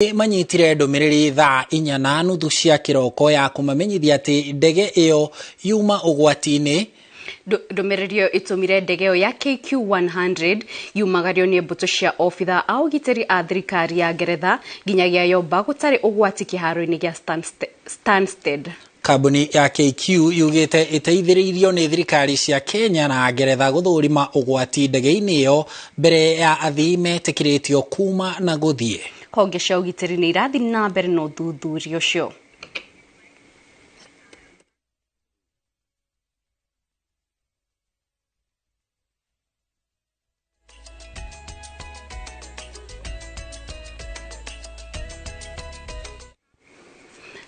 Manyitire ndũmĩrĩri thaa 4:30 cia kĩroko ya kũmamenyithia atĩ ndege ĩyo yuma ũgwati-inĩ. Ndũmĩrĩri ĩyo ĩtũmire ndege ĩyo ya KQ100 yumagario nĩ mbũtũ cia obitha a ũgitĩri a thirikari ya Ngeretha nginyagia yomba gũtarĩ ũgwati kĩharo-inĩ gĩa Stansted. Kambuni ya KQ yugĩte ĩteithĩrĩirio nĩ thirikari cia Kenya na Ngeretha gũthũrima ũgwati ndege-inĩ ĩyo mbere ya athii metĩkĩrĩtio kuma na gũthiĩ. Honge cia ũgitĩri nĩ irathiĩ na mbere na ũthuthuria ũcio.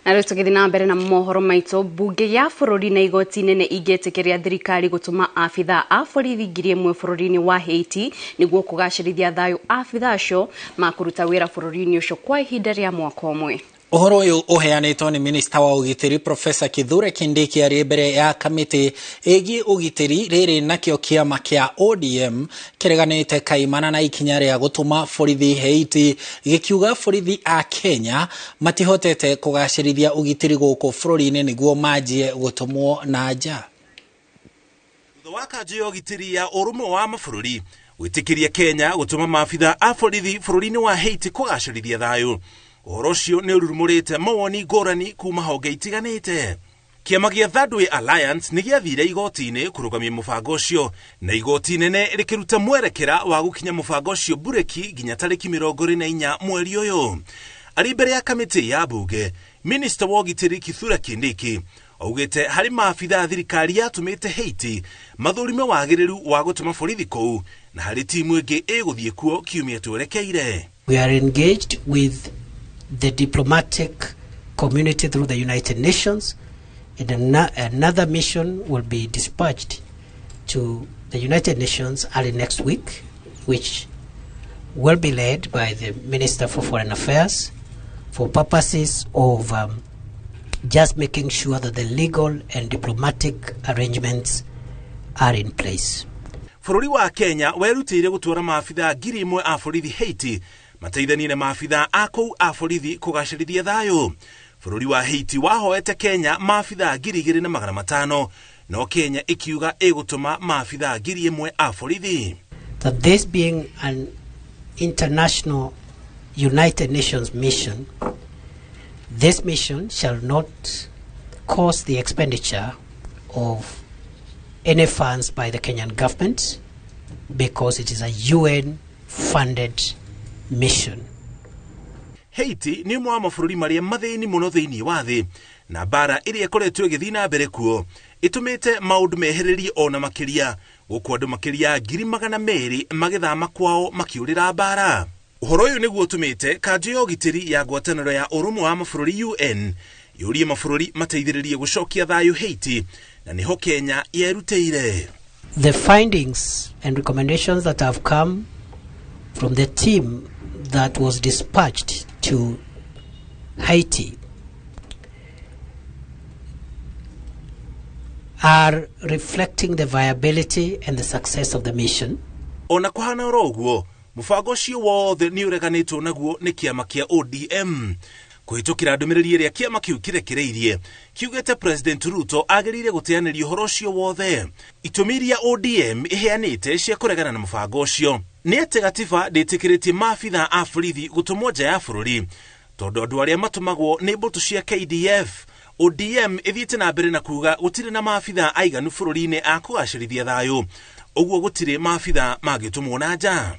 Na rĩu tũgĩthiĩ na mbere na mohoro maitũ, mbunge ya bũrũri na igoti nene ingĩtĩkĩria thirikari gũtũma abithaa a borithi 1000 bũrũri-inĩ wa Haiti nĩguo kũgacĩrithia thayũ abithaa acio makũruta wĩra bũrũri-inĩ ũcio kwa ihinda rĩa mwaka ũmwe. Ũhoro ũyũ ũheanĩtwo nĩ minista wa ũgitĩri Profesa Kithure Kindiki arĩ mbere ya kamĩtĩ ĩgiĩ ũgitĩri rĩrĩ nakĩo kĩama kĩa ODM kĩreganĩte kaimana na ikinya rĩa gũtũma borithi Haiti, gĩkiuga borithi a Kenya matihotete kũgacĩrithia ũgitĩri gũkũ bũrũri-inĩ nĩguo manjie gũtũmwo na nja. Thutha wa kanjũ ya ũgitĩri ya ũrũmwe wa mabũrũri gwĩtĩkĩria Kenya gũtũma maabitha a borithi bũrũri-inĩ wa Haiti kũgacĩrithia thayũ, ũhoro ũcio nĩ ũrurumũrĩte mawoni ngũrani kuma honge itiganĩte. Kĩama gĩa Third Way Alliance nĩ gĩathire igoti-inĩ kũrũgamia mũbango ũcio, na igoti nene rĩkĩruta mwerekera wa gũkinya mũbango ũcio mbureki nginya tarĩki 24 mweri ũyũ. Arĩ mbere ya kamĩtĩ ya mbunge, minista wa ũgitĩri Kithure Kindiki augĩte harĩ maabitha a thirikari yatũmĩte Haiti mathũrime wagĩrĩru wa gũtũma borithi kũu, na harĩ timu ĩngĩ ĩgũthiĩ kuo kiumia twerekeire. We are engaged with the diplomatic community through the United Nations, and another mission will be dispatched to the United Nations early next week, which will be led by the Minister for Foreign Affairs for purposes of just making sure that the legal and diplomatic arrangements are in place. Bũrũri wa Kenya werutĩire gũtwara maabitha 1000 a borithi Haiti mateithanie na maabitha a kũu a borithi kũgacĩrithia thayũ. Bũrũri wa Haiti wahoete Kenya maabitha 2500, no Kenya ĩkiuga ĩgũtũma maabitha 1000 a borithi. That this being an international United Nations mission, this mission shall not cause the expenditure of any funds by the Kenyan government because it is a UN-funded mission. Haiti nĩ ũmwe wa mabũrũri marĩa mathĩni mũno thĩinĩ wa thĩ, na mbara ĩrĩa ĩkoretwo ĩgĩthiĩ na mbere kuo ĩtũmĩte maũndũ mehererie ona makĩria, gũkũ andũ makĩria 200,000 magĩthama kwao makĩũrĩra mbara. Ũhoro ũyũ nĩguo ũtũmĩte kanjũ ya ũgitĩri ya ngwatanĩro ya ũrũmwe wa mabũrũri UN yũrie mabũrũri mateithĩrĩrie gũcokia thayũ Haiti, na nĩho Kenya yerutĩire. The findings and recommendations that have come from the team that was dispatched to Haiti are reflecting the viability and the success of the mission. Ona kũhana oro ũguo, mũbango ũcio wothe nĩ ũreganĩtwo naguo nĩ kĩama kĩa ODM. Kũhĩtũkĩra ndũmĩrĩri ĩrĩa kĩama kĩu kĩrekereirie, kiugĩte President Ruto agĩrĩire gũteanĩria ũhoro ũcio wothe. Itũmi iria ODM ĩheanĩte cia kũregana na mũbango ũcio nĩ atĩ gatiba ndĩtĩkĩrĩtie maabitha a borithi gũtũmwo nja ya bũrũri, tondũ andũ arĩa matũmagwo nĩ mbũtũ cia KDF. ODM ĩthiĩte na mbere na kuga gũtirĩ na maabitha aiganu bũrũri-inĩ a kũgacĩrithia thayũ, ũguo gũtirĩ maabitha mangĩtũmwo na nja.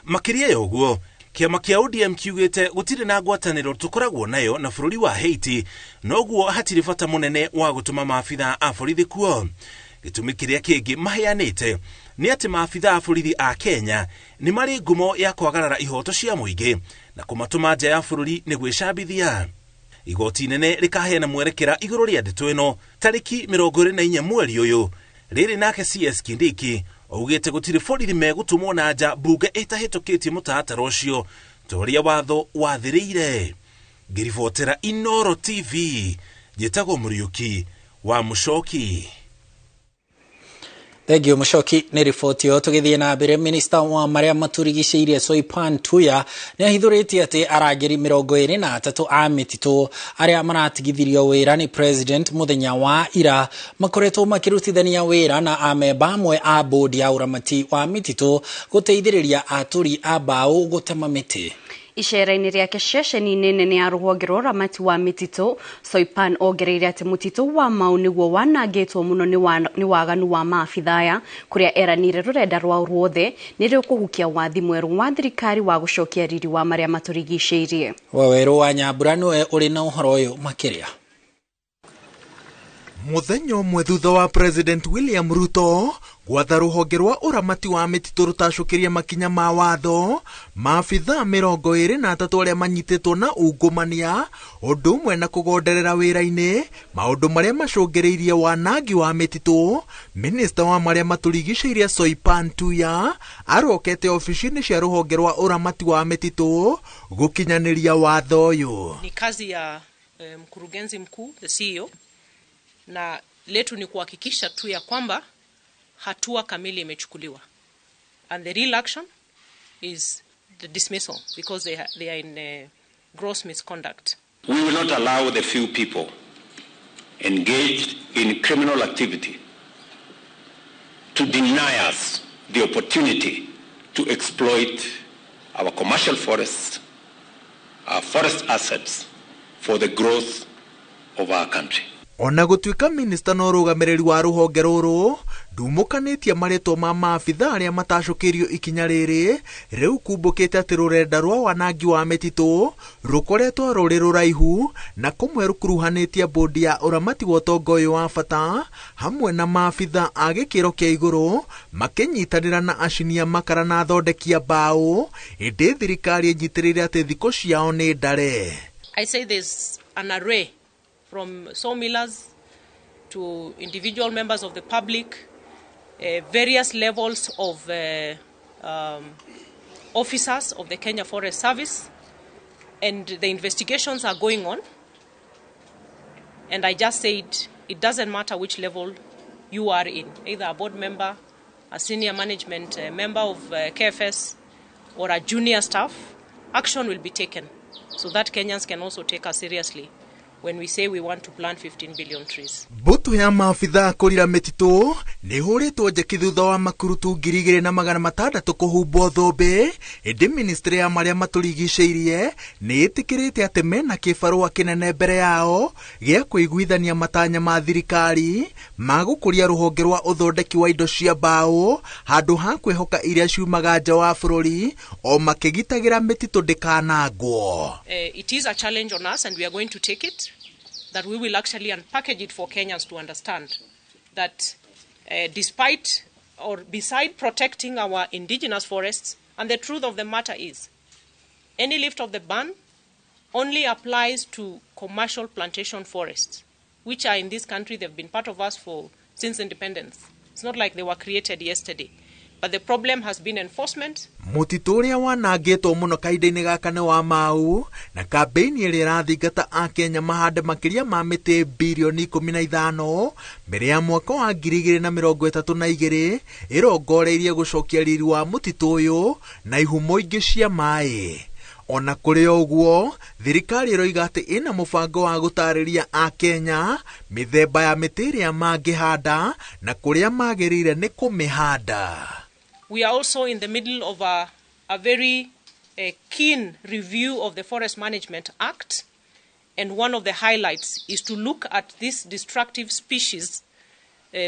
Makĩria ya ũguo, kĩama kĩa ODM kiugĩte gũtirĩ na ngwatanĩro tũkoragwo nayo na bũrũri wa Haiti, noguo hatirĩ bata mũnene wa gũtũma maabitha a borithi kuo. Gĩtũmi kĩrĩa kĩngĩ maheanĩte nĩ atĩ maabitha a borithi a Kenya nĩ marĩ ngumo ya kwagarara ihoto cia mũingĩ na kũmatũma nja ya bũrũri nĩ gwĩcambithia. Igoti nene rĩkaheana mwerekera igũrũ rĩa ndeto ĩno tarĩki 24 mweri ũyũ. Rĩrĩ nake CS Kindiki augĩte gũtirĩ borithi megũtũmwo na nja mbunge ĩtahĩtũkĩtie mũtaratara ũcio ta ũrĩa watho wathĩrĩire. Ngĩribotera Inooro TV, njĩtagwo Mũriũki wa Mũcoki. Thank you Mucoki nĩ riboti ĩyo. Tũgĩthiĩ na mbere, minista wa marĩa maturigicĩirie Soipan Tuya nĩ ahithũrĩtie atĩ arangĩri 23 a mĩtitũ arĩa maratigithirio wĩra nĩ president mũthenya wa ira makoretwo makĩrutithania wĩra na amemba amwe a bodi ya ũramati wa mĩtitũ gũteithĩrĩria aturi a mbaũ gũtema mĩtĩ. Icera-inĩ rĩake ceceni-inĩ nene ya rũhonge rwa ũramati wa mĩtitũ, Soipan ongereire atĩ mũtitũ wa Mau nĩguo wanangĩtwo mũno nĩ waganu wa maabithaya, kũrĩa eranire rũrenda rwao ruothe nĩ rũkũhukia wathi mwerũ wa thirikari wa gũcokia riri wa marĩa matũrigicĩirie. Wawerũ wa Nyambura nĩwe ũrĩ na ũhoro ũyũ makĩria. Mũthenya ũmwe thutha wa President William Ruto gwatha rũhonge rwa ũramati wa mĩtitũ rũtacũkĩria makinya ma watho, maabithaa 23 arĩa manyitĩtwo na ungumania ũndũ ũmwe na kũgonderera wĩra-inĩ maũndũ marĩa macũngĩrĩirie wanangi wa mĩtitũ, minista wa marĩa matũrigicĩirie Soipan Tuya arokete ofici-inĩ cia rũhonge rwa ũramati wa mĩtitũ gũkinyanĩria watho ũyũ. Ni kazi ya mkurugenzi mkuu, the CEO, na letu ni kuhakikisha tu ya kwamba hatua kamili imechukuliwa. And the real action is the dismissal because they are in gross misconduct. We will not allow the few people engaged in criminal activity to deny us the opportunity to exploit our commercial forests, our forest assets for the growth of our country. Ona gũtuĩka minista na ũrũgamĩrĩri wa rũhonge rũrũ ndumũkanĩtie marĩtwa ma maabitha arĩa matacũkĩirio ikinya rĩrĩ, rĩu kumbũkĩte atĩ rũrenda rwa wanangi wa mĩtitũ rũkoretwo rũrĩ rũraihu na kũmwe rũkuruhanĩtie bodi ya ũramati wa ũtonga ũyũ wa bata hamwe na maabitha a gĩkĩro kĩa igũrũ makĩnyitanĩra na acinia makara na athondeki a mbaũ, ĩndĩ thirikari ĩnyitĩrĩire atĩ thikũ ciao nĩ ndare. I say there's an array from sawmillers to individual members of the public, various levels of officers of the Kenya Forest Service, and the investigations are going on. And I just said it doesn't matter which level you are in, either a board member, a senior management member of KFS, or a junior staff, action will be taken so that Kenyans can also take us seriously when we say we want to plant 15 billion trees. Mbũtũ ya maabithaa kũrira mĩtitũ nĩ hũrĩtwo njeki thutha wa makurutu 2600 kũhumbwo thũmbĩ, ĩndĩ ministry ya marĩa matũrigicĩirie nĩ ĩtĩkĩrĩte atĩ mena kĩbarũa kĩnene mbere yao gĩa kũiguithania matanya ma thirikari ma gũkũria rũhonge rwa ũthondeki wa indo cia mbaũ handũ ha kwĩhoka iria ciumaga nja wa bũrũri o makĩgitagĩra mĩtitũ ndĩkanangwo. It is a challenge on us and we are going to take it, that we will actually unpackage it for Kenyans to understand that despite or beside protecting our indigenous forests, and the truth of the matter is, any lift of the ban only applies to commercial plantation forests, which are in this country, they've been part of us for since independence. It's not like they were created yesterday. But the problem has been enforcement. Mũtitũ ũrĩa wanangĩtwo mũno kahinda-inĩ gaka nĩ wa Mau, na kambĩini ĩrĩa ĩrathingata Akenya mahande makĩria ma mĩtĩ birioni 15 mbere ya mwaka wa 2032 ĩrongoreirie gũcokia riri wa mũtitũ ũyũ na ihumo ingĩ cia maĩ. Ona kũrĩ ũguo, thirikari ĩroiga atĩ ĩna mũbango wa gũtarĩria Akenya mĩthemba ya mĩtĩ ĩrĩa mangĩhanda na kũrĩa magĩrĩire nĩ kũmĩhanda. We are also in the middle of a very keen review of the Forest Management Act, and one of the highlights is to look at these destructive species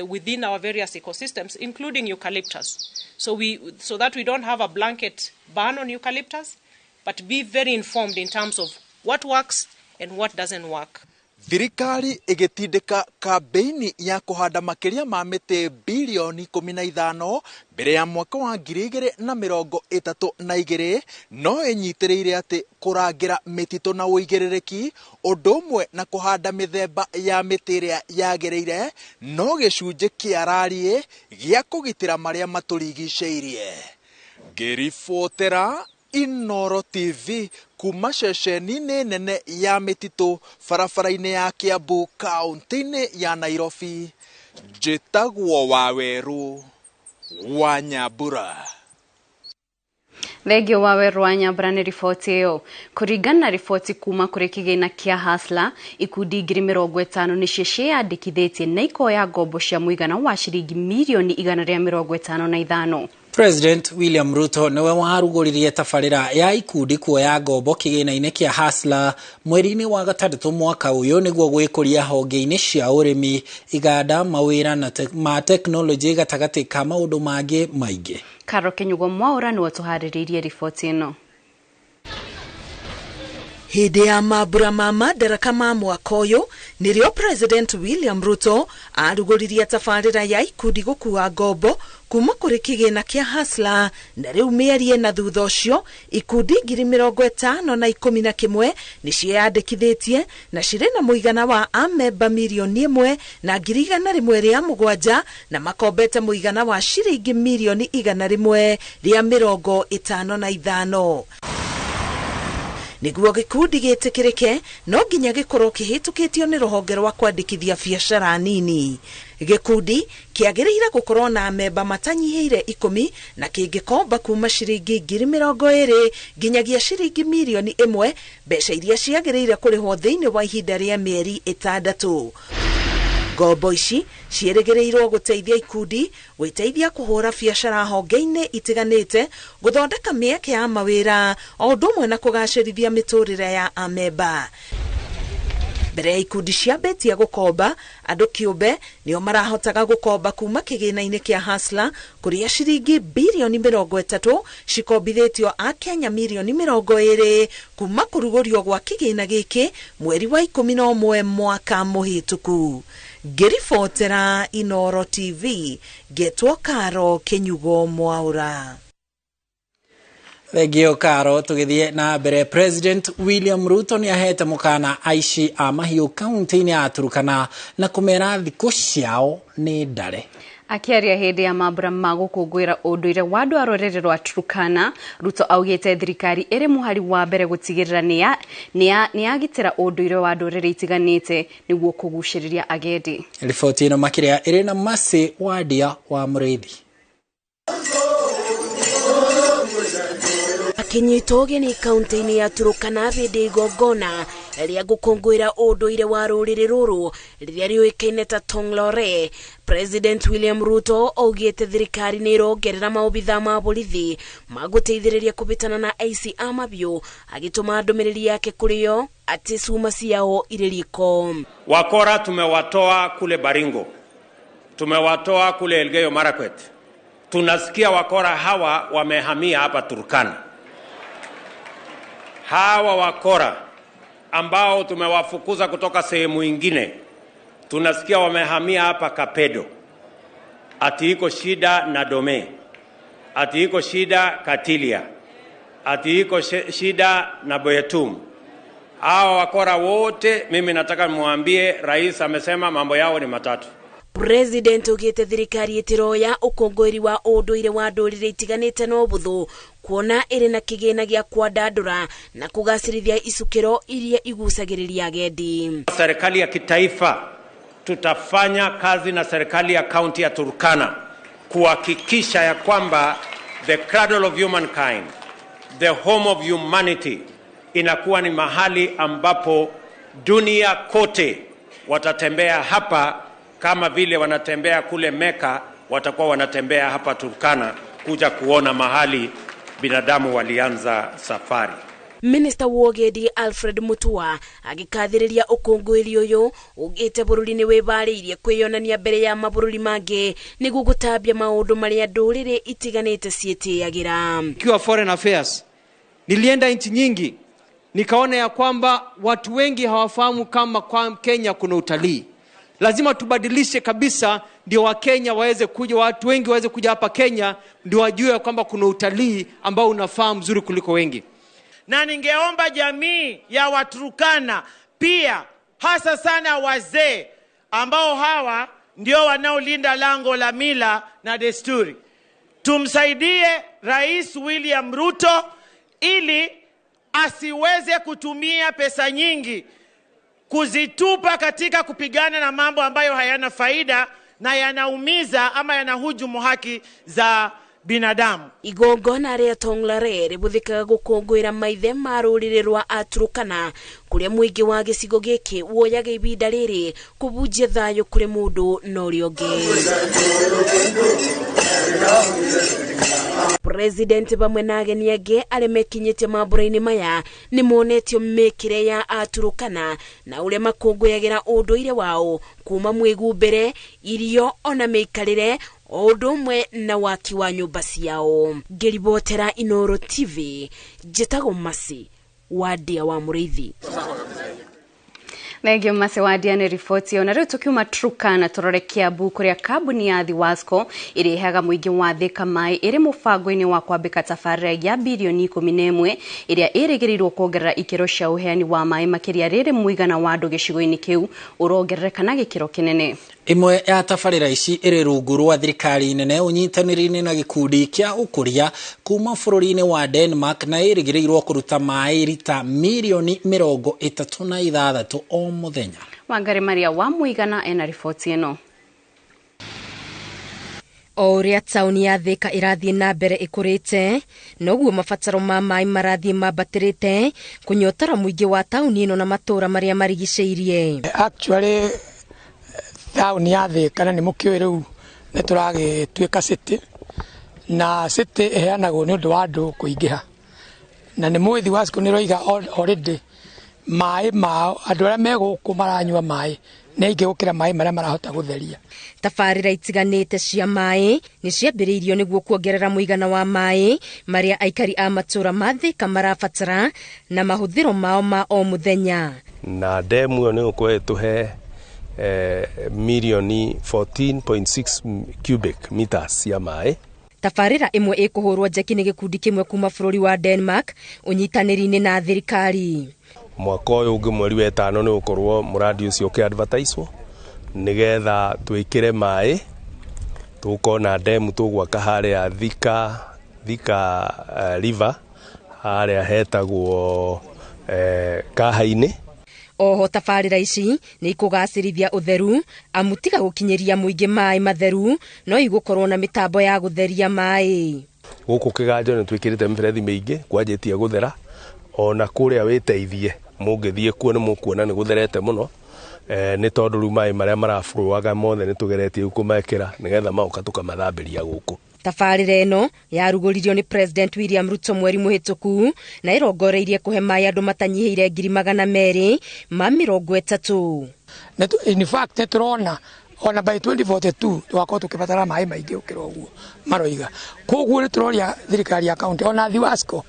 within our various ecosystems, including eucalyptus. So that we don't have a blanket ban on eucalyptus, but be very informed in terms of what works and what doesn't work. Thirikari ĩgĩtindĩka kambĩini ya kũhanda makĩria ma mĩtĩ birioni 15 mbere ya mwaka wa 2032 no ĩnyitĩrĩire atĩ kũrangĩra mĩtitũ na ũigĩrĩrĩki ũndũ ũmwe na kũhanda mĩthemba ya mĩtĩ ĩrĩa yagĩrĩire no gĩcunjĩ kĩa rariĩ gĩa kũgitĩra marĩa matũrigicĩirie. Ngĩribotera Inoro TV kuma ceceni-inĩ nene ya mĩtitũ barabara-inĩ ya Kiambu kaunti-inĩ ya Nairobi, njĩtagwo Wawerũ. wa Nyambura. Thengio wa Waweru wa Nyambura nĩ riboti ĩyo. Kũringana na riboti kuma kũrĩ kĩgĩna kĩa Hustler, ikundi 50,000 nĩcio ciĩyandĩkithĩtie na ikoya ngombo cia mũigana wa ciringi mirioni 155. President William Ruto niwe warugũririe tabarĩra ya ikundi kuoya ngombo kĩgĩna-inĩ kĩa Hustler mweri-inĩ wa gatandatũ mwaka ũyũ nĩguo gwĩkũria honge-inĩ cia ũrĩmi, iganda, mawĩra na ma tekinoronjĩ gatagatĩ ka maũndũ mangĩ maingĩ. Karo Kinyugo Mwaura nĩwe tũharĩrĩirie riboti ĩno. Hĩndĩ ya mambura ma madaraka ma mwaka ũyũ nĩrĩo President William Ruto arugũririe tabarĩra ya ikundi gũkua ngombo kuma kũrĩ kĩgĩna kĩa Hustler, na rĩu mĩeri ĩna thutha ũcio ikundi 50,011 nĩciĩyandĩkithĩtie na cirĩ na mũigana wa amemba 1,107,000 na makombete mũigana wa ciringi mirioni 155. Nĩguo gĩkundi gĩtĩkĩrĩke no nginya gĩkorwo kĩhĩtũkĩtio nĩ rũhonge rwa kwandĩkithia biacara nini. Gĩkundi kĩagĩrĩire gũkorwo na amemba matanyihĩire 10 na kĩngĩkomba kuma ciringi 20,000 nginyagia ciringi mirioni 1, mbeca iria ciagĩrĩire kũrĩhwo thĩinĩ wa ihinda rĩa mĩeri 6. Ngombo ici ciĩrĩgĩrĩirwo gũteithia ikundi gwĩteithia kũhũra biacara honge-inĩ itiganĩte, gũthondeka mĩeke ya mawĩra o ũndũ ũmwe na kũgacĩrithia mĩtũrĩre ya amemba. Mbere ya ikundi ciambĩtie gũkomba, andũ kĩũmbe nĩo marahotaga gũkomba kuma kĩgĩna-inĩ kĩa Hustler kũrĩa ciringi birioni 30 cikombithĩtio Akenya mirioni 20 kuma kũrugũrio gwa kĩgĩna gĩkĩ mweri wa 11 mwaka mũhĩtũku. Ngĩribotera Inoro TV, ngetwo Karo Kinyugo Mwaura. Thengio Karo. Tũgĩthiĩ na mbere, President William Ruto nĩ ahete mũkana aici a mahiũ kaunti-inĩ ya Turkana na kũmera thikũ ciao nĩ ndare. Akĩaria hĩndĩ ya mambura ma gũkũngũĩra ũndũire wa andũ a rũrĩrĩ rwa Turkana, Ruto augĩte thirikari ĩrĩ mũhari wa mbere gũtigĩrĩra nĩ yagitĩra ũndũire wa ndũrĩrĩ itiganĩte nĩguo kũgucĩrĩria agendi. Riboti ĩno makĩria ĩrĩ na Mercy Wandia wa Mũrĩithi. Akinyitwo ũgeni kaunti-inĩ ya Turkana hĩndĩ igongona rĩa gũkũngũĩra ũndũire wa rũrĩrĩ rũrũ rĩrĩa rĩũĩkaine ta Tonglore, President William Ruto augĩte thirikari nĩ ĩrongerera maobitha ma borithi ma gũteithĩrĩria kũbĩtana na aici a mabiũ, agĩtũma ndũmĩrĩri yake kũrĩ o atĩ cuma ciao irĩ riko. Wakora tumewatoa kule Baringo, tumewatoa kule Elgeyo Marakwet, tunasikia wakora hawa wamehamia hapa Turkana. Hawa wakora ambao tumewafukuza kutoka sehemu ingine, tunasikia wamehamia hapa Kapedo. Ati iko shida na Dome, ati iko shida Katilia, ati iko shida na Boyetum. Hawa wakora wote mimi nataka muambie rais amesema mambo yao ni matatu. President ugite thirikari itiroya ukongweri wa unduire wa ndurire itiganite no buthu kuona iri na kigina gia kwandandura na kugacirithia icukiro iria igucagiriria agendi. Serikali ya kitaifa tutafanya kazi na serikali ya kaunti ya Turkana kuhakikisha ya kwamba the cradle of humankind, the home of humanity inakuwa ni mahali ambapo dunia kote watatembea hapa kama vile wanatembea kule Mecca, watakuwa wanatembea hapa Turkana kuja kuona mahali binadamu walianza safari. Minister wa Ũgendi Alfred Mutua agĩkathĩrĩria ũkũngũĩri ũyũ ugĩte bũrũri nĩ wĩbarĩirie kwĩyonania mbere ya mabũrũri mangĩ nĩguo gũtambia maũndũ marĩa ndũrĩrĩ itiganĩte ciĩtĩagĩra. Ikiwa foreign affairs, nilienda nchi nyingi nikaona ya kwamba watu wengi hawafahamu kama kwa Kenya kuna utalii. Lazima tubadilishe kabisa ndio Wakenya waweze kuja, watu wengi waweze kuja hapa Kenya ndio wajue kwamba kuna utalii ambao unafaa mzuri kuliko wengi. Na ningeomba jamii ya Waturkana pia, hasa sana wazee ambao hawa ndio wanaolinda lango la mila na desturi, tumsaidie Rais William Ruto ili asiweze kutumia pesa nyingi kuzitupa katika kupigana na mambo ambayo hayana faida na yanaumiza ama yanahujumu haki za binadamu. Igongona rĩa Tonglare rĩbũthĩkaga gũkũngũĩra maithe ma rũrĩrĩ rwa Aturukana kũrĩa mũingĩ wa gĩcigo gĩkĩ woyaga ibinda rĩrĩ kũbunjia thayũ kũrĩ mũndũ na ũrĩa ũngĩ. President bamwe na ageni angĩ arĩa mekinyĩtie mambũra-inĩ maya nĩ monetio mĩkĩre ya Aturukana na ũrĩa makũngũyagĩra ũndũire wao kuma mwĩgumbĩre, irio ona mĩikarĩre o ũndũ ũmwe na waki wa nyũmba ciao. Ngĩribotera Inoro TV, njĩtagwo Masi Wadia wa Mũrĩithi. Thengio Masi Wadia nĩ riboti ĩyo. Na rĩu tũkiuma Turkana tũrore Kiambu kũrĩa kambuni ya Thiwasco ĩrĩheaga mũingĩ wa Thika maĩ ĩrĩ mũbango-inĩ wa kwambĩka tabarĩra ya birioni 11 ĩrĩa ĩrĩgĩrĩirwo kuongerera ikĩro cia ũheani wa maĩ makĩria rĩrĩ mũigana wa andũ gĩcigo-inĩ kĩu ũrongerereka na gĩkĩro kĩnene. Ĩmwe ya tabarĩra ici ĩrĩ rungu rwa thirikari nene ũnyitanĩri-inĩ na gĩkundi kĩa ũkũria kuma bũrũri-inĩ wa Denmark na ĩrĩgĩrĩirwo kũruta maĩ rita mirioni 36 o mũthenya. Wangari Maria wa Mũigana ena riboti ĩno. O ũrĩa taũni ya Thika ĩrathiĩ na mbere ĩkũrĩte, noguo mabataro ma maĩ marathiĩ mambatĩrĩte kũnyotora mũingĩ wa taũni ĩno na matũũra marĩa marigicĩirie. Actually taũni ya Thika na nĩ mũkĩũĩ rĩu nĩ tũragĩtuĩka city, na city ĩheanagwo nĩ ũndũ wa andũ kũingĩha, na nĩ mũĩ Thiwasco nĩ ĩroiga already maĩ mao andũ arĩa me gũkũ maranyua maĩ nĩ aingĩ gũkĩra maĩ marĩa marahota gũtheria. Tabarĩra itiganĩte cia maĩ nĩ ciambĩrĩirio nĩguo kuongerera mũigana wa maĩ marĩa aikari a matũũra ma Thika marabatara na mahũthĩro mao ma o mũthenya. Na ndemu ĩyo nĩ gũkorwo ĩtũhe mirioni 14.6 cubic meters cia maĩ. Tabarĩra ĩmwe ĩkũhũrwo njeki nĩ gĩkundi kĩmwe kuma bũrũri wa Denmark ũnyitanĩri-inĩ na thirikari. Mwaka ũyũ ũngĩ mweri wa 5 nĩ ũkorwo mũradi ũcio ũkĩ-advertise-wo nĩgetha twĩkĩre maĩ, tũkorwo na ndemu tũgwaka harĩa Thika River harĩa hetagwo Kahainĩ. Oho tabarĩra ici nĩ ikũgacĩrithia ũtheru amu tiga gũkinyĩria mũingĩ maĩ matheru no igũkorwo na mĩtambo ya gũtheria maĩ. Gũkũ kĩganjo nĩ twĩkĩrĩte mĩberethi mĩingĩ kwanjĩtie gũthera, ona kũrĩa wĩteithie mũngĩthiĩ kuo nĩ mũkuona nĩ gũtherete mũno, nĩ tondũ rĩu maĩ marĩa marabũrũaga mothe nĩ tũgeretie kũmekĩra nĩgetha maũka tũkamathambĩria gũkũ. Tabarĩra ĩno yarugũririo nĩ President William Ruto mweri mũhĩtũku na ĩrongoreirie kũhe maĩ andũ matanyihĩire 230,000. In fact nĩ tũrona ona by 2042 tũgakorwo tũkĩbatara maĩ maingĩ gũkĩra ũguo maroiga. Koguo nĩ tũroria thirikari ya county ona Thiwasco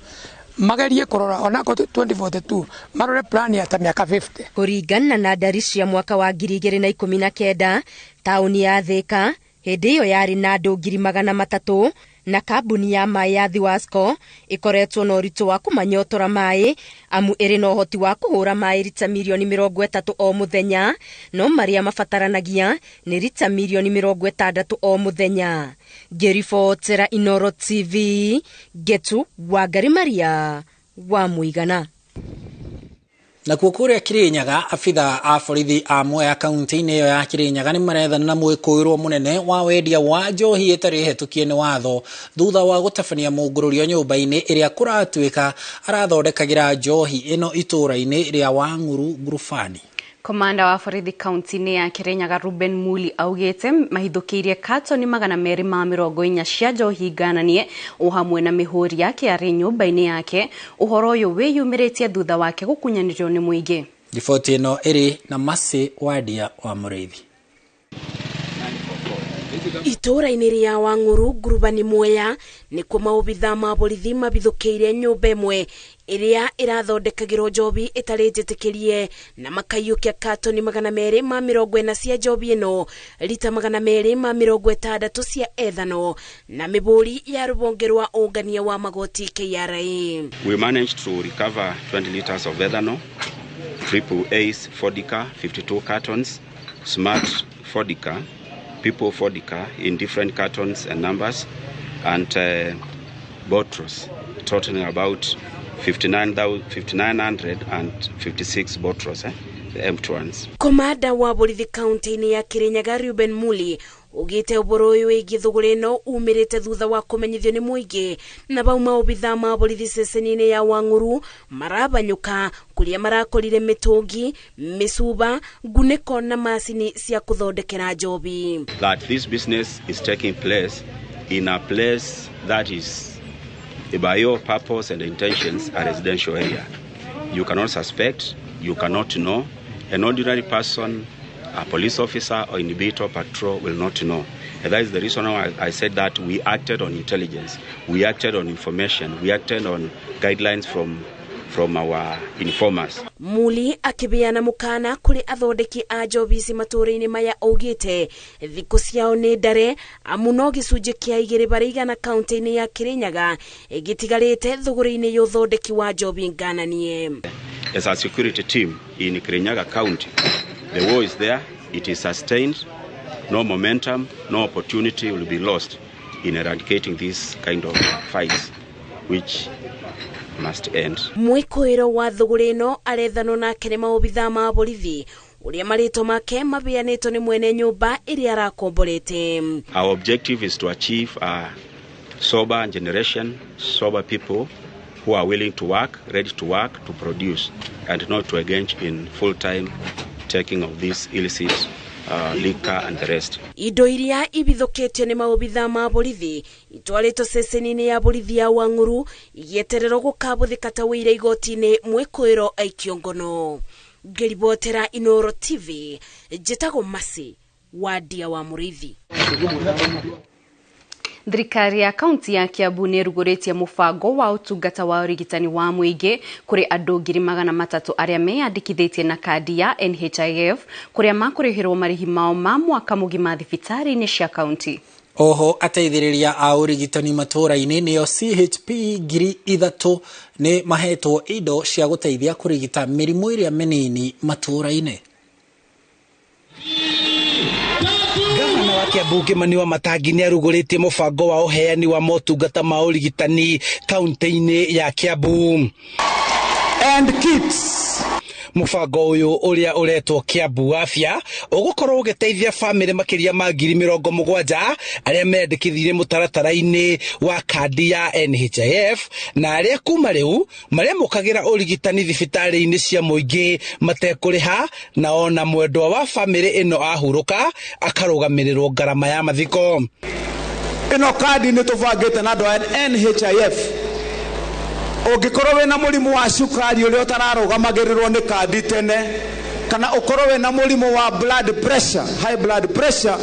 magerie kũrora onako 2042 marore plan ya ta mĩaka 50. Kũringana na ndari cia mwaka wa 2019 taũni ya Thika hĩndĩ ĩyo yarĩ na andũ 300,000 na kambuni ya maĩ ya Thiwasco ĩkoretwo na ũritũ wa kũmanyotora maĩ amu ĩrĩ na ũhoti wa kũhũra maĩ rita mirioni 30 o mũthenya, no marĩa mabataranagia nĩ rita mirioni 60 o mũthenya. Ngĩribotera Inoro TV, Getu Wangari Maria wa Mũigana. Nakuo kũrĩa Kirinyaga abitha a borithi a Mwea kaunti-inĩ ĩyo ya Kirinyaga nĩ marethana na mwĩkũĩrwo mũnene wa wendia wa njohi ĩtarĩ hetũkie nĩ watho thutha wa gũtabania mũngũrũrio nyũmba-inĩ ĩrĩa kũratuĩka arathondekagĩra njohi ĩno itũũra-inĩ rĩa Wang'uru Ngurubani. Komanda wa borithi kaunti-inĩ ya Kirinyaga Ruben Muli augĩte mahithũkĩirie katoni 240 cia njohi ngananie o hamwe na mĩhũri yake arĩ nyũmba-inĩ yake. Ũhoro ũyũ wĩyumĩrĩtie thutha wake gũkunyanĩrio nĩ mũingĩ. Riboti ĩno ĩrĩ na Masi Wadia wa Mũrĩithi. Itũũra-inĩ rĩa Wang'uru Ngurubani Mwea nĩkuo maobitha ma borithi mabithũkĩire nyũmba ĩmwe ĩrĩa ĩrathondekagĩrwo njobi ĩtarĩ njĩtĩkĩrie na makaiyũkia katoni 240 cia njobi ĩno, rita 260 cia ethano na mĩbũri ya rũhonge rwa ũngania wa magoti KRA. We managed to recover 20 liters of ethanol, triple Ace vodka 52 cartons, smart vodka, people vodka in different cartons and numbers, and bottles totaling about 5,956 bottles, the empty ones. Komanda wa borithi kaunti-inĩ ya Kirinyaga Ruben Muli Ugite ũboro ũyũ wĩgiĩ thũgũrĩ ĩno umĩrĩte thutha wa kũmenyithio nĩ mũingĩ na bauma obithaa ma borithi ceceni-inĩ ya Wang'uru marabanyũka kũrĩa marakorire mĩtũngi, mĩcuba, ngunĩko na macini cia kũthondekera njobi. That this business is taking place in a place that is by your purpose and intentions a residential area. You cannot suspect, you cannot know. An ordinary person, a police officer or inhibitor patrol will not know. And that is the reason why I said that we acted on intelligence, we acted on information, we acted on guidelines from our informers. Muli akibeana mukana kuri athondeki a njobi ici matũũra-inĩ maya augĩte thikũ ciao nĩ ndare amu no gĩcunjĩ kĩa 2% kaunti-inĩ ya Kirinyaga gĩtigarĩte thũgũrĩ-inĩ ya ũthondeki wa njobi ngananie. As a security team in Kirinyaga County, the war is there, it is sustained, no momentum, no opportunity will be lost in eradicating this kind of fights, which must end. Mwĩkũĩro wa thũgũrĩ ĩno arethanwo nake nĩ maobithaa ma borithi ũrĩa marĩtwa make mabeanĩtwo nĩ mwene nyũmba ĩrĩa arakomborete. Our objective is to achieve a sober generation, sober people who are willing to work, ready to work, to produce, and not to engage in full-time taking of this illicit liquor and the rest. Indo iria ibithũkĩtio nĩ maobithaa ma borithi itwarĩtwo ceceni-inĩ ya borithi ya Wang'uru igĩetererwo gũkabũthĩka ta wũira igoti-inĩ mwĩkũĩro aikio ngono. Ngĩribotera Inooro TV, njĩtagwo Masi Wadia wa Mũrĩithi. Thirikari ya kaunti ya Kiambu nĩ ĩrugũrĩtie mũbango wa ũtungata wa ũrigitani wa mũingĩ kũrĩ andũ 300,000 arĩa meyandĩkithĩtie na kandi ya NHIF kũrĩa makũrĩhĩrwo marĩhi mao ma mwaka mũgima thibitarĩ-inĩ cia kaunti. Oho ateithĩrĩria a ũrigitani matũũra-inĩ nĩo CHP 3,000 nĩ mahetwo indo cia gũteithia kũrigita mĩrimũ ĩrĩa mĩnini matũũra-inĩ. Kiambu Kimani Wamatangi nĩ arugũrĩtie mũbango wa ũheani wa motungata ma ũrigitani kaunti-inĩ ya Kiambu. And kits. Mũbango ũyũ ũrĩa ũretwo Kiambu Afya ũgũkorwo ũgĩteithia bamĩrĩ makĩria ma 70,000 arĩa meyandĩkithirie mũtaratara-inĩ wa kandi ya NHIF na arĩa kuma rĩu marĩamũkagĩra ũrigitani thibitarĩ-inĩ cia mũingĩ matekũrĩha, na ona mwendwa wa bamĩrĩ ĩno ahurũka akarũgamĩrĩrwo ngarama ya mathiko. Ĩno kandi nĩ tũbangĩte na andũ a NHIF. Ũngĩkorwo wĩna mũrimũ wa cukari ũrĩa ũtararũgamagĩrĩrwo nĩ kandi tene, kana ũkorwo wĩna mũrimũ wa blood pressure, high blood pressure,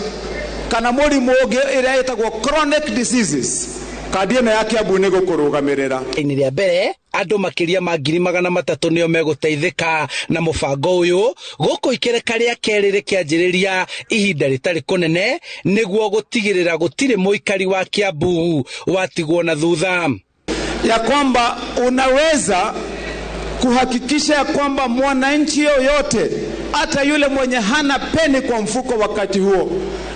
kana mũrimũ ũngĩ ĩrĩa ĩtagwo chronic diseases, kandi ĩno ya Kiambu nĩ gũkũrũgamĩrĩra. Inĩ rĩa mbere andũ makĩria ma 300,000 nĩo megũteithĩka na mũbango ũyũ gũkũ ikereka rĩa kerĩ rĩkĩanjĩrĩria ihinda rĩtarĩ kũnene nĩguo gũtigĩrĩra gũtirĩ mũikari wa Kiambu watigwo na thutha. Ya kwamba unaweza kuhakikisha ya kwamba mwananchi yoyote hata yule mwenye hana peni kwa mfuko wakati huo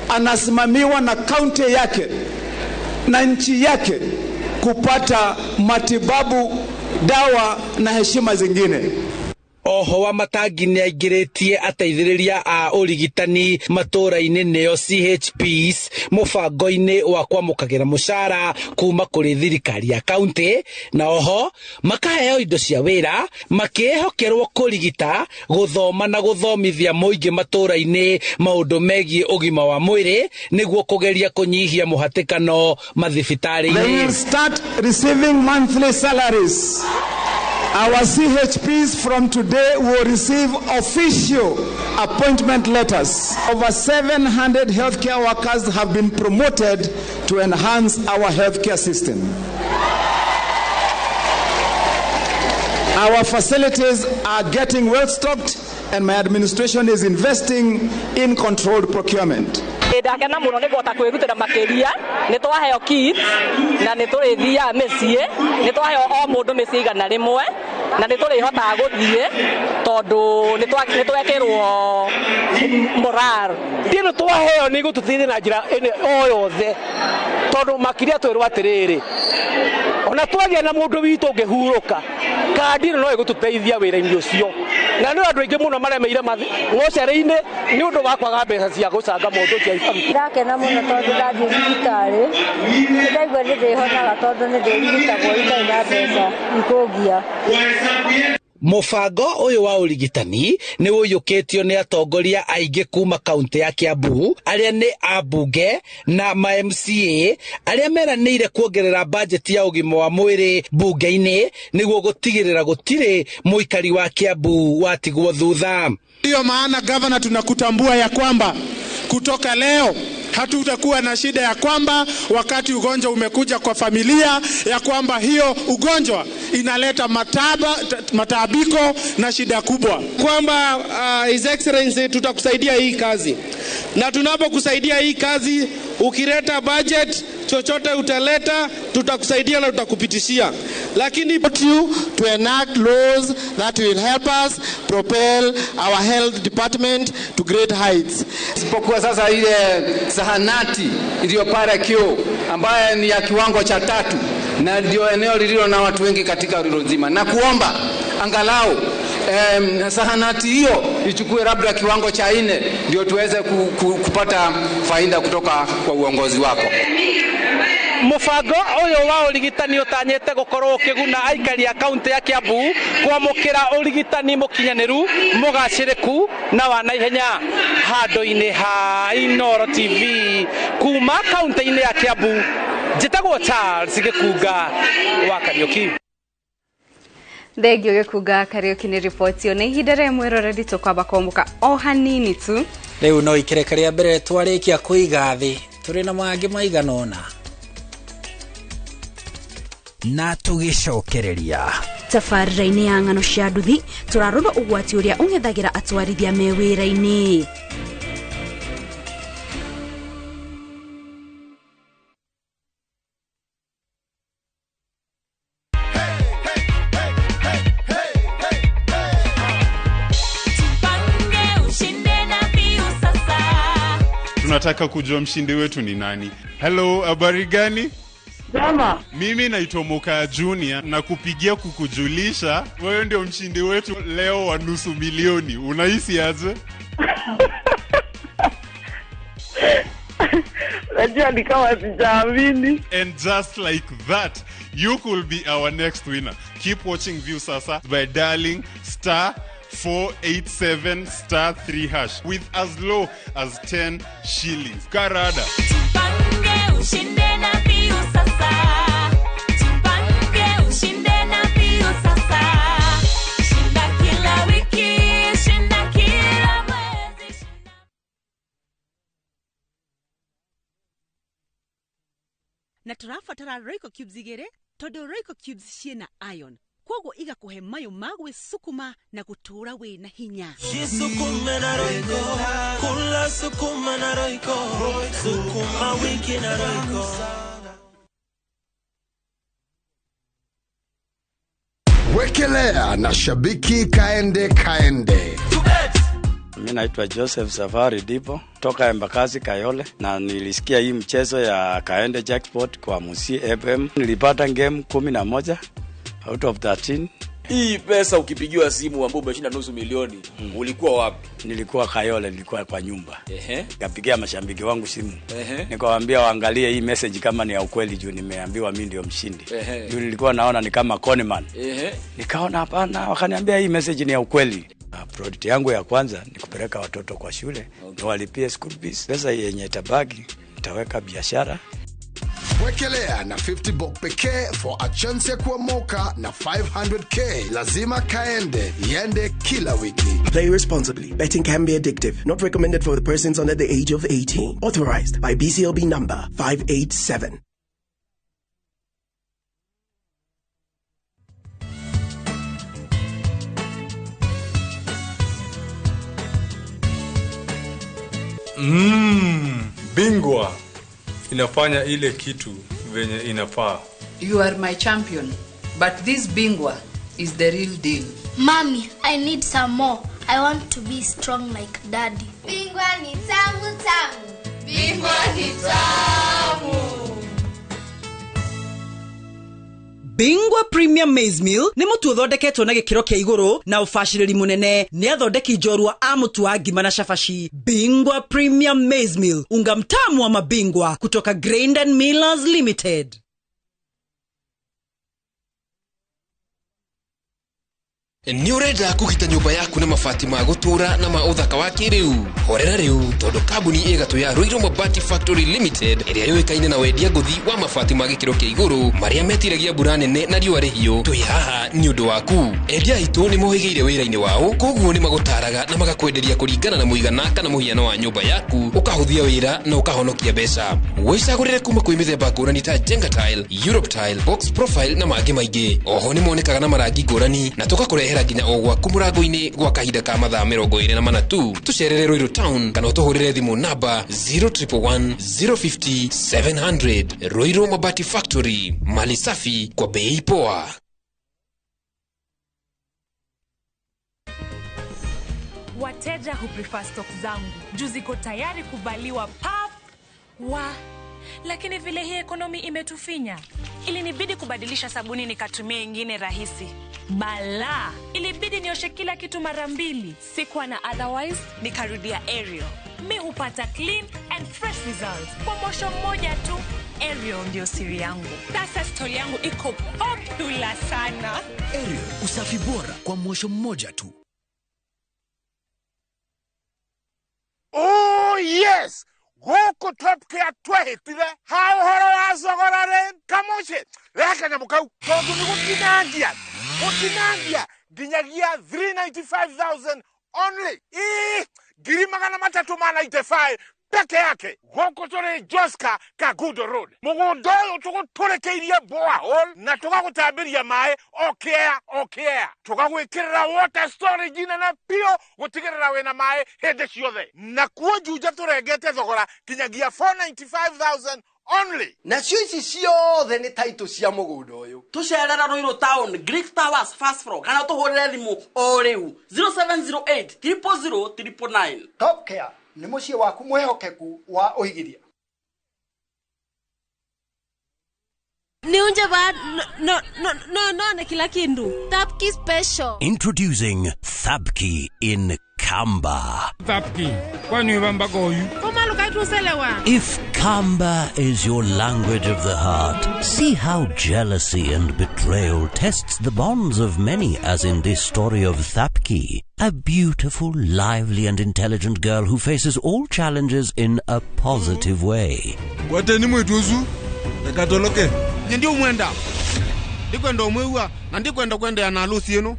anasimamiwa na kaunti yake na nchi yake kupata matibabu, dawa na heshima zingine. Oho Wamatangi nĩ aingĩrĩtie ateithĩrĩria a ũrigitani matũũra-inĩ nĩo CHPs mũbango-inĩ wa kwamũkagĩra mũcara kuma kũrĩ thirikari ya kaunti, na oho makaheo indo cia wĩra makĩhokerwo kũrigita, gũthoma na gũthomithia mũingĩ matũũra-inĩ maũndũ megiĩ ũgima wa mwĩrĩ nĩguo kũgeria kũnyihia mũhatĩkano mathibitarĩ-inĩ. They will start receiving monthly salaries. Our CHPs from today will receive official appointment letters. Over 700 healthcare workers have been promoted to enhance our healthcare system. Our facilities are getting well stocked, and my administration is investing in controlled procurement. Ndakena muno nĩ ngũhota kwĩrutĩra makĩria, nĩ twaheo kits na nĩ tũrĩthiaga mĩciĩ, nĩ twaheo o mũndũ mĩciĩ 100 na nĩ tũrĩhotaga gũthiĩ tondũ nĩ twekĩrwo moral. Ĩno twaheo nĩ ĩgũtũteithia na njĩra o yothe tondũ makĩria twĩrwo atĩrĩrĩ, Ona twagĩa na mũndũ witũ ũngĩhurũka, kandi ĩno no ĩgũtũteithia wĩra-inĩ ũcio. Na nĩ andũ aingĩ mũno maremeire ngocerĩ-inĩ nĩ ũndũ wa kwaga mbeca cia gũcanga mũndũ ũcio. Ndakena mũno tondũ ndathiĩ thibitarĩ, ndaigua nĩ ndĩhonaga tondũ nĩ ndĩrigitagwo itarĩ na mbeca ikũngia. Mũbango ũyũ wa ũrigitani nĩ ũiyũkĩtio nĩ atongoria aingĩ kuma kaunti ya Kiambu arĩa nĩ ambunge na ma MCA arĩa meranĩire kuongerera bajeti ya ũgima wa mwĩrĩ bunge-inĩ nĩguo gũtigĩrĩra gũtirĩ mũikari wa Kiambu watigwo thutha. Ndiyo maana gavana, tunakutambua ya kwamba kutoka leo hatutakuwa na shida ya kwamba wakati ugonjwa umekuja kwa familia ya kwamba hiyo ugonjwa inaleta mataabiko na shida kubwa. Kwamba His Excellency tutakusaidia hii kazi. Na tunapokusaidia hii kazi, ukileta budget chochote utaleta, tutakusaidia na tutakupitishia. Lakini you to enact laws that will help us propel our health department to great heights. Isipokuwa sasa ile zahanati iliyo pale Kio ambaye ni ya kiwango cha 3 na ndio eneo lililo na watu wengi katika Ruiru nzima, na kuomba angalau zahanati hiyo ichukue labda kiwango cha 4 ndio tuweze kupata faida kutoka kwa uongozi wako. Mũbango ũyũ wa ũrigitani ũtanyĩte gũkorwo ũkĩguna aikari a kaunti ya Kiambu kwamũkĩra ũrigitani mũkinyanĩru, mũgacĩrĩku na wa naihenya. Handũ-inĩ ha Inooro TV kuma kaunti-inĩ ya Kiambu, njĩtagwo Charles Gĩkunga wa Kariũki. Thengio Gĩkunga Kariũki nĩ riboti ĩyo. Nĩ ihinda rĩa mwĩroreri tũkwamba kũamũka o hanini tu. Rĩu no ikereka rĩa mbere twarĩkia kũiga thĩ, tũrĩ na mangĩ maigana ũna. Na tũgĩcokereria tabarĩra-inĩ ya ng'ano cia nduthi, tũrarora ũgwati ũrĩa ũng'ethagĩra atwarithia me wĩra-inĩ. Tunataka kujua mshindi wetu ni nani. Hello, habari gani? Jama. Mimi naitwa Moka Junior na kupigia kukujulisha wewe ndio mshindi wetu leo wa 500,000. Unahisi aje? Najua ni kama sijaamini. And just like that, you could be our next winner. Keep watching Viusasa by dialing star 487 star 3 hash with as low as 10 shillings. Karada. Tupange ushinde na Viusasa. Tupange ushinde na Viusasa. Shinda kila wiki, shinda kila mwezi. Na tũrabatara Royco Cubes igĩrĩ tondũ Royco Cubes ciĩna iron. Koguo igakuhe mayo ma gwĩsukuma na gũtũũra wĩna hinya. Jisukume na Royco, kula sukuma na Royco, sukuma wiki na Royco. Wekelea na shabiki kaende kaende. Mimi naitwa Joseph Safari Dipo toka Embakasi Kayole, na nilisikia hii mchezo ya Kaende Jackpot kwa Musi FM. Nilipata game 11 out of 13. Hii pesa ukipigiwa simu ambapo umeshinda 500,000, ulikuwa wapi? Nilikuwa Kayole, nilikuwa kwa nyumba. Nikapigia mashabiki wangu simu. Nikawaambia waangalie hii message kama ni ya ukweli juu nimeambiwa mimi ndio mshindi. Juu nilikuwa naona ni kama conman. Nikaona hapana, wakaniambia hii message ni ya ukweli. Project yangu ya kwanza ni kupeleka watoto kwa shule, niwalipie school fees. Pesa yenye itabaki nitaweka biashara. Wekelea na 50 bob pekee for a chance ya kuomoka na 500k. Lazima kaende, iende kila wiki. Play responsibly. Betting can be addictive. Not recommended for the persons under the age of 18. Authorized by BCLB number 587. Bingwa inafanya ile kitu venye inafaa. You are my champion, but this Bingwa is the real deal. Mommy, I need some more. I want to be strong like daddy. Bingwa ni tamu tamu. Bingwa ni tamu. Bingwa Premium Maize Meal nĩ mũtu ũthondeketwo na gĩkĩro kĩa igũrũ na ũbacĩrĩri mũnene nĩ athondeki njorua a mũtu wa ngima na cabaci. Bingwa Premium Maize Meal, unga mtamu wa mabingwa kutoka Grain and Millers Limited. Nĩ ũrenda kũgita nyũmba yaku na mabati ma gũtũũra na ma ũthaka wa kĩrĩu? Horera rĩu tondũ kambuni ĩgatũ ya Ruiru Mabati Factory Limited ĩrĩa yũĩkaine na wendia ngũthi wa mabati ma gĩkĩro kĩa igũrũ marĩa metiragia mbura nene na riũa rĩhiũ, twĩ haha nĩ ũndũ waku. Endia aitũ nĩ mohĩgĩire wĩra-inĩ wao, koguo nĩ magũtaraga na magakwenderia kũringana na mũigana kana mũhiano wa nyũmba yaku, ũkahũthia wĩra na ũkahonokia mbeca. Wĩcagũrĩre kuma kwĩ mĩthemba ngũrani ta Jenga Tile, Europe Tile, Box Profile na mangĩ maingĩ. Oho nĩ monekaga na marangi ngũrani na tũgakũrehera nginya o gwaku mũrango-inĩ gwa kahinda ka mathaa 24 tu. Tũcerere Ruiru Town kana ũtũhũrĩre thimũ namba 0111 050 700. Ruiru Mabati Factory, mali safi kwa bei poa. Wateja huprefer stock zangu juu ziko tayari kuvaliwa pap wa, lakini vile hii ekonomi imetufinya, ilinibidi kubadilisha sabuni nikatumia ingine rahisi. Bala, ilibidi nioshe kila kitu mara mbili. Sikuwa na otherwise, nikarudia Ariel. Mi hupata clean and fresh results kwa mosho mmoja tu. Ariel ndio siri yangu. Sasa story yangu iko popular sana. Ariel, usafi bora kwa mosho mmoja tu. Oh yes! Gũkũ Top Care twehĩtire ha ũhoro wa thogora rĩ kamũciĩ rehe kanyamũ kau tondũ nĩ gũtinangia nginyagia 395,000 only. Ii 395,000 peke yake. Gũkũ tũrĩ Joska Kagudo Road. Mũgũnda ũyũ tũgũtũrĩkĩirie borehole na tũgagũtambĩria maĩ o kĩa. Tũgagwĩkĩrĩra water storage nene biũ gũtigĩrĩra wĩna maĩ hĩndĩ ciothe. Na kuo Juja tũrengete thogora kinyagia 495,000 only. Nacio ici ciothe nĩ taitũ cia mũgũnda ũyũ. Tũcerera Ruiru Town, Greek Towers first floor, kana tũhũrĩre thimũ o rĩu 0708 000 999. Top Care nĩ mũciĩ waku mwĩhokeku wa ũigithia. Niunje ba no no no no na kila kindu. Thapki special. Introducing Thapki in Kamba. Thapki, kwani ubamba goyu? If Kamba is your language of the heart, see how jealousy and betrayal tests the bonds of many, as in this story of Thapki, a beautiful, lively and intelligent girl who faces all challenges in a positive way. Kwateni mwituzu, nakatoloke. Ndio mwenda. Ndikwenda omwewa na ndikwenda kwenda na harusi yenu.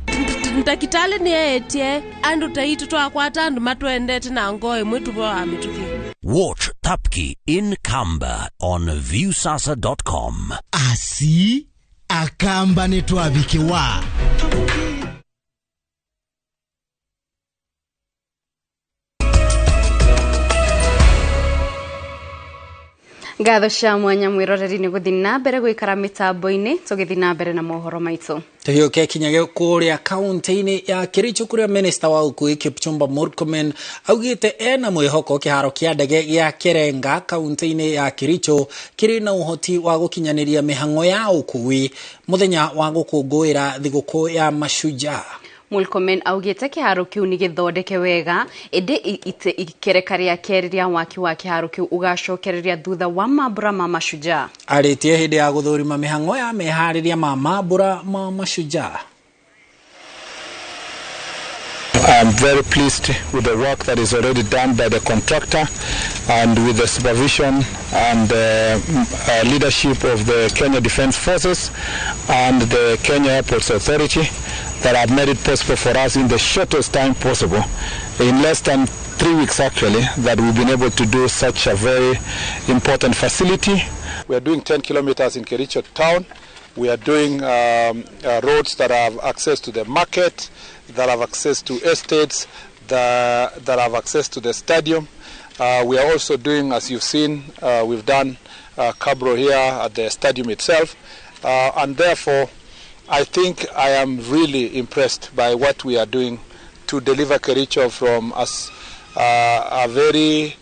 Ntakitale ni etie andu taitu twakwata andu matwendete na ngoe mwitu bo amituki. Watch Thapki in Kamba on viewsasa.com. Asi akamba ni twabikiwa. Ngatho cia mwanya mwiroreri ni guthi na mbere gwikara mitambo-ini tugithi na mbere na mohoro maitu. Tuhiuke kinyagia kuria kaunti-ini ya Kericho kuria minister wa ukui Kipchumba Murkomen augite ena mwihoko kiharo kia ndege gia Kerenga kaunti-ini ya Kericho kiri na uhoti wa gukinyaniria mihango ya ukui muthenya wa gukunguira thiguku ya Mashujaa. Murkomen augite kiharo kiu ni githondeke wega indi ikereka ria keri ria waki wa kiharo kiu ugacokereria thutha wa mambura ma Mashujaa. Aritie hindi ya guthurima mihango ya mehariria ma mambura ma Mashujaa. I am very pleased with the work that is already done by the contractor and with the supervision and leadership of the Kenya Defence Forces and the Kenya Airports Authority that have made it possible for us in the shortest time possible, in less than 3 weeks actually, that we've been able to do such a very important facility. We are doing 10 kilometers in Kericho town. We are doing roads that have access to the market, that have access to estates, that have access to the stadium. We are also doing, as you've seen, we've done Cabro here at the stadium itself. And therefore, I think I am really impressed by what we are doing to deliver Kericho from us a very.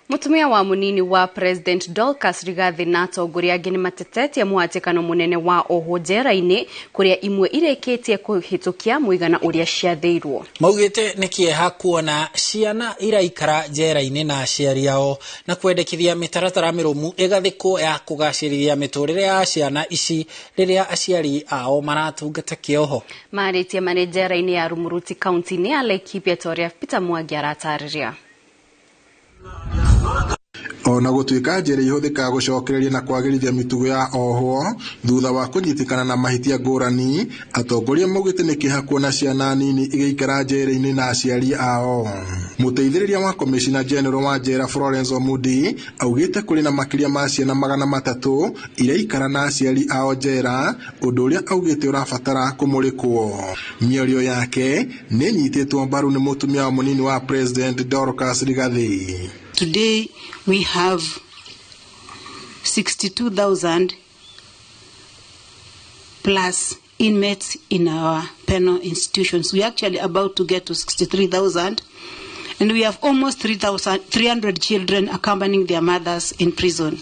Mutumia wa munini wa President Dorcas Rigathi na atongoria angĩ nĩmatetetie mũhatĩkano mũnene wa ohwo njera-inĩ kũrĩa imwe irĩkĩtie kũhĩtũkia mũigana ũrĩa ciathĩirwo. Maugĩte nĩ kĩeha kuona ciana iraikara njera-inĩ na aciari ao na kwendekithia mĩtaratara mĩrũmu ĩgathĩkwo ya kũgacĩrithia mĩtũrĩre ya ciana ici rĩrĩa aciari ao maratungata kĩoho. Marĩtie marĩ njera-inĩ ya Rumuruti kaunti-inĩ ya Laikipia ta ũrĩa Peter Mwangi aratarĩria. Ona gũtuĩka njera ihũthĩkaga gũcokereria na kwagĩrithia mĩtugo ya ohwo thutha wa kũnyitĩkana na mahĩtia ngũrani, atongoria maugĩte nĩ kĩeha kuona ciana nini igĩikara njera-inĩ na aciari ao. Mũteithĩrĩria wa Commissioner General wa njera Florence Omudi augĩte kũrĩ na makĩria ma ciana 300 iraikara na aciari ao njera, ũndũ ũrĩa augĩte ũrabatara kũmũrĩkwo. Mĩario yake nĩ ĩnyitĩtwo mbaru nĩ mũtumia wa mũnini wa President Dorcas Rigathi. Today we have 62,000 plus inmates in our penal institutions. We are actually about to get to 63,000, and we have almost 300 children accompanying their mothers in prison.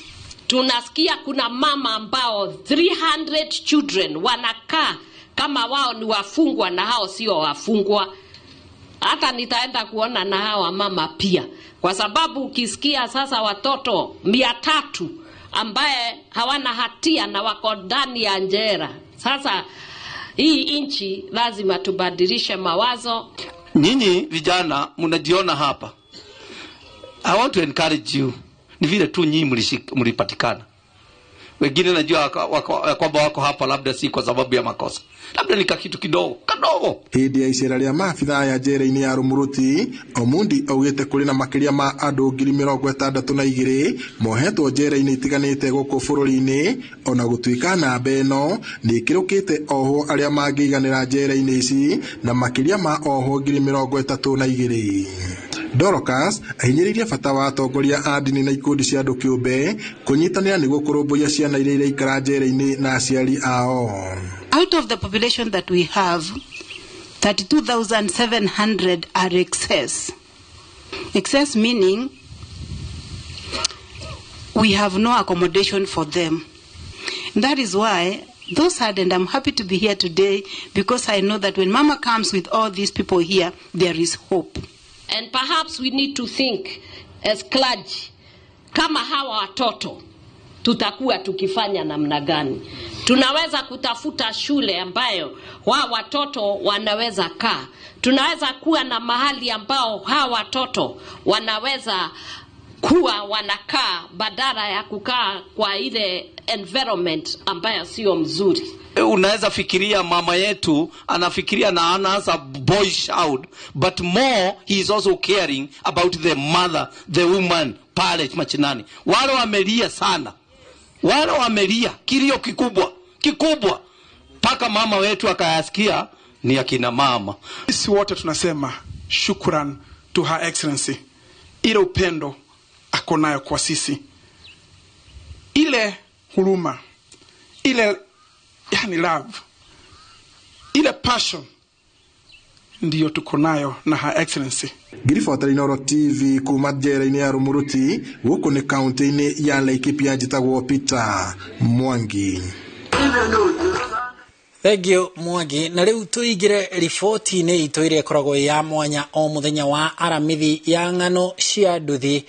Tunasikia kuna mama ambao 300 children wanakaa kama wao ni wafungwa na hao sio wafungwa. Hata nitaenda kuona na hawa mama pia, kwa sababu ukisikia sasa watoto 300 ambaye hawana hatia na wako ndani ya njera. Sasa hii nchi lazima tubadilishe mawazo. Nyinyi vijana mnajiona hapa. I want to encourage you. Ni vile tu nyinyi mlipatikana. Wengine najua kwamba wako hapa labda si kwa sababu ya makosa. Labda ni kitu kidogo, kadogo. Hindi ya icera rĩa maabithaa ya njera-inĩ ya Rumuruti, Omundi augĩte kũrĩ na makĩria ma andũ 62,000 mohetwo njera-inĩ itiganĩte gũkũ bũrũri-inĩ, ona gũtuĩka namba ĩno nĩ ĩkĩrũkĩte ohwo arĩa mangĩiganĩra njera-inĩ ici na makĩria ma ohwo 32,000. Dorcas ahinyĩrĩirie bata wa atongoria a ndini na ikundi cia andũ kĩũmbe kũnyitanĩra nĩguo kũrũmbũiya ciana iria iraikara njera-inĩ na aciari ao. Out of the population that we have, 32,700 are excess. Excess meaning we have no accommodation for them. And that is why those had, and I'm happy to be here today because I know that when Mama comes with all these people here, there is hope. And perhaps we need to think as clergy, kama hawa watoto tutakuwa tukifanya namna gani? Tunaweza kutafuta shule ambayo wa watoto wanaweza kaa. Tunaweza kuwa na mahali ambao hawa watoto wanaweza kuwa wanakaa badala ya kukaa kwa ile environment ambayo sio mzuri. Unaweza fikiria mama yetu anafikiria na anaanza boy child, but more he is also caring about the mother, the woman pale machinani. Wale wamelia sana. Wale wamelia kilio kikubwa, kikubwa paka mama wetu akayasikia ni akina mama. Sisi wote tunasema shukran to Her Excellency. Ile upendo ako nayo kwa sisi, ile huruma, ile yani love, ile passion ndiyo tuko nayo na Her Excellency. Ngiribota Inooro TV kuma njera-inĩ ya Rumuruti gũkũ nĩ kaunti-inĩ ya Laikipia, njĩtagwo Peter Mwangi. Thank you Mwangi. Na rĩu tũingĩre riboti-inĩ itũ ĩrĩa ĩkoragwo ya mwanya o mũthenya wa Aramithi ya ng'ano cia nduthi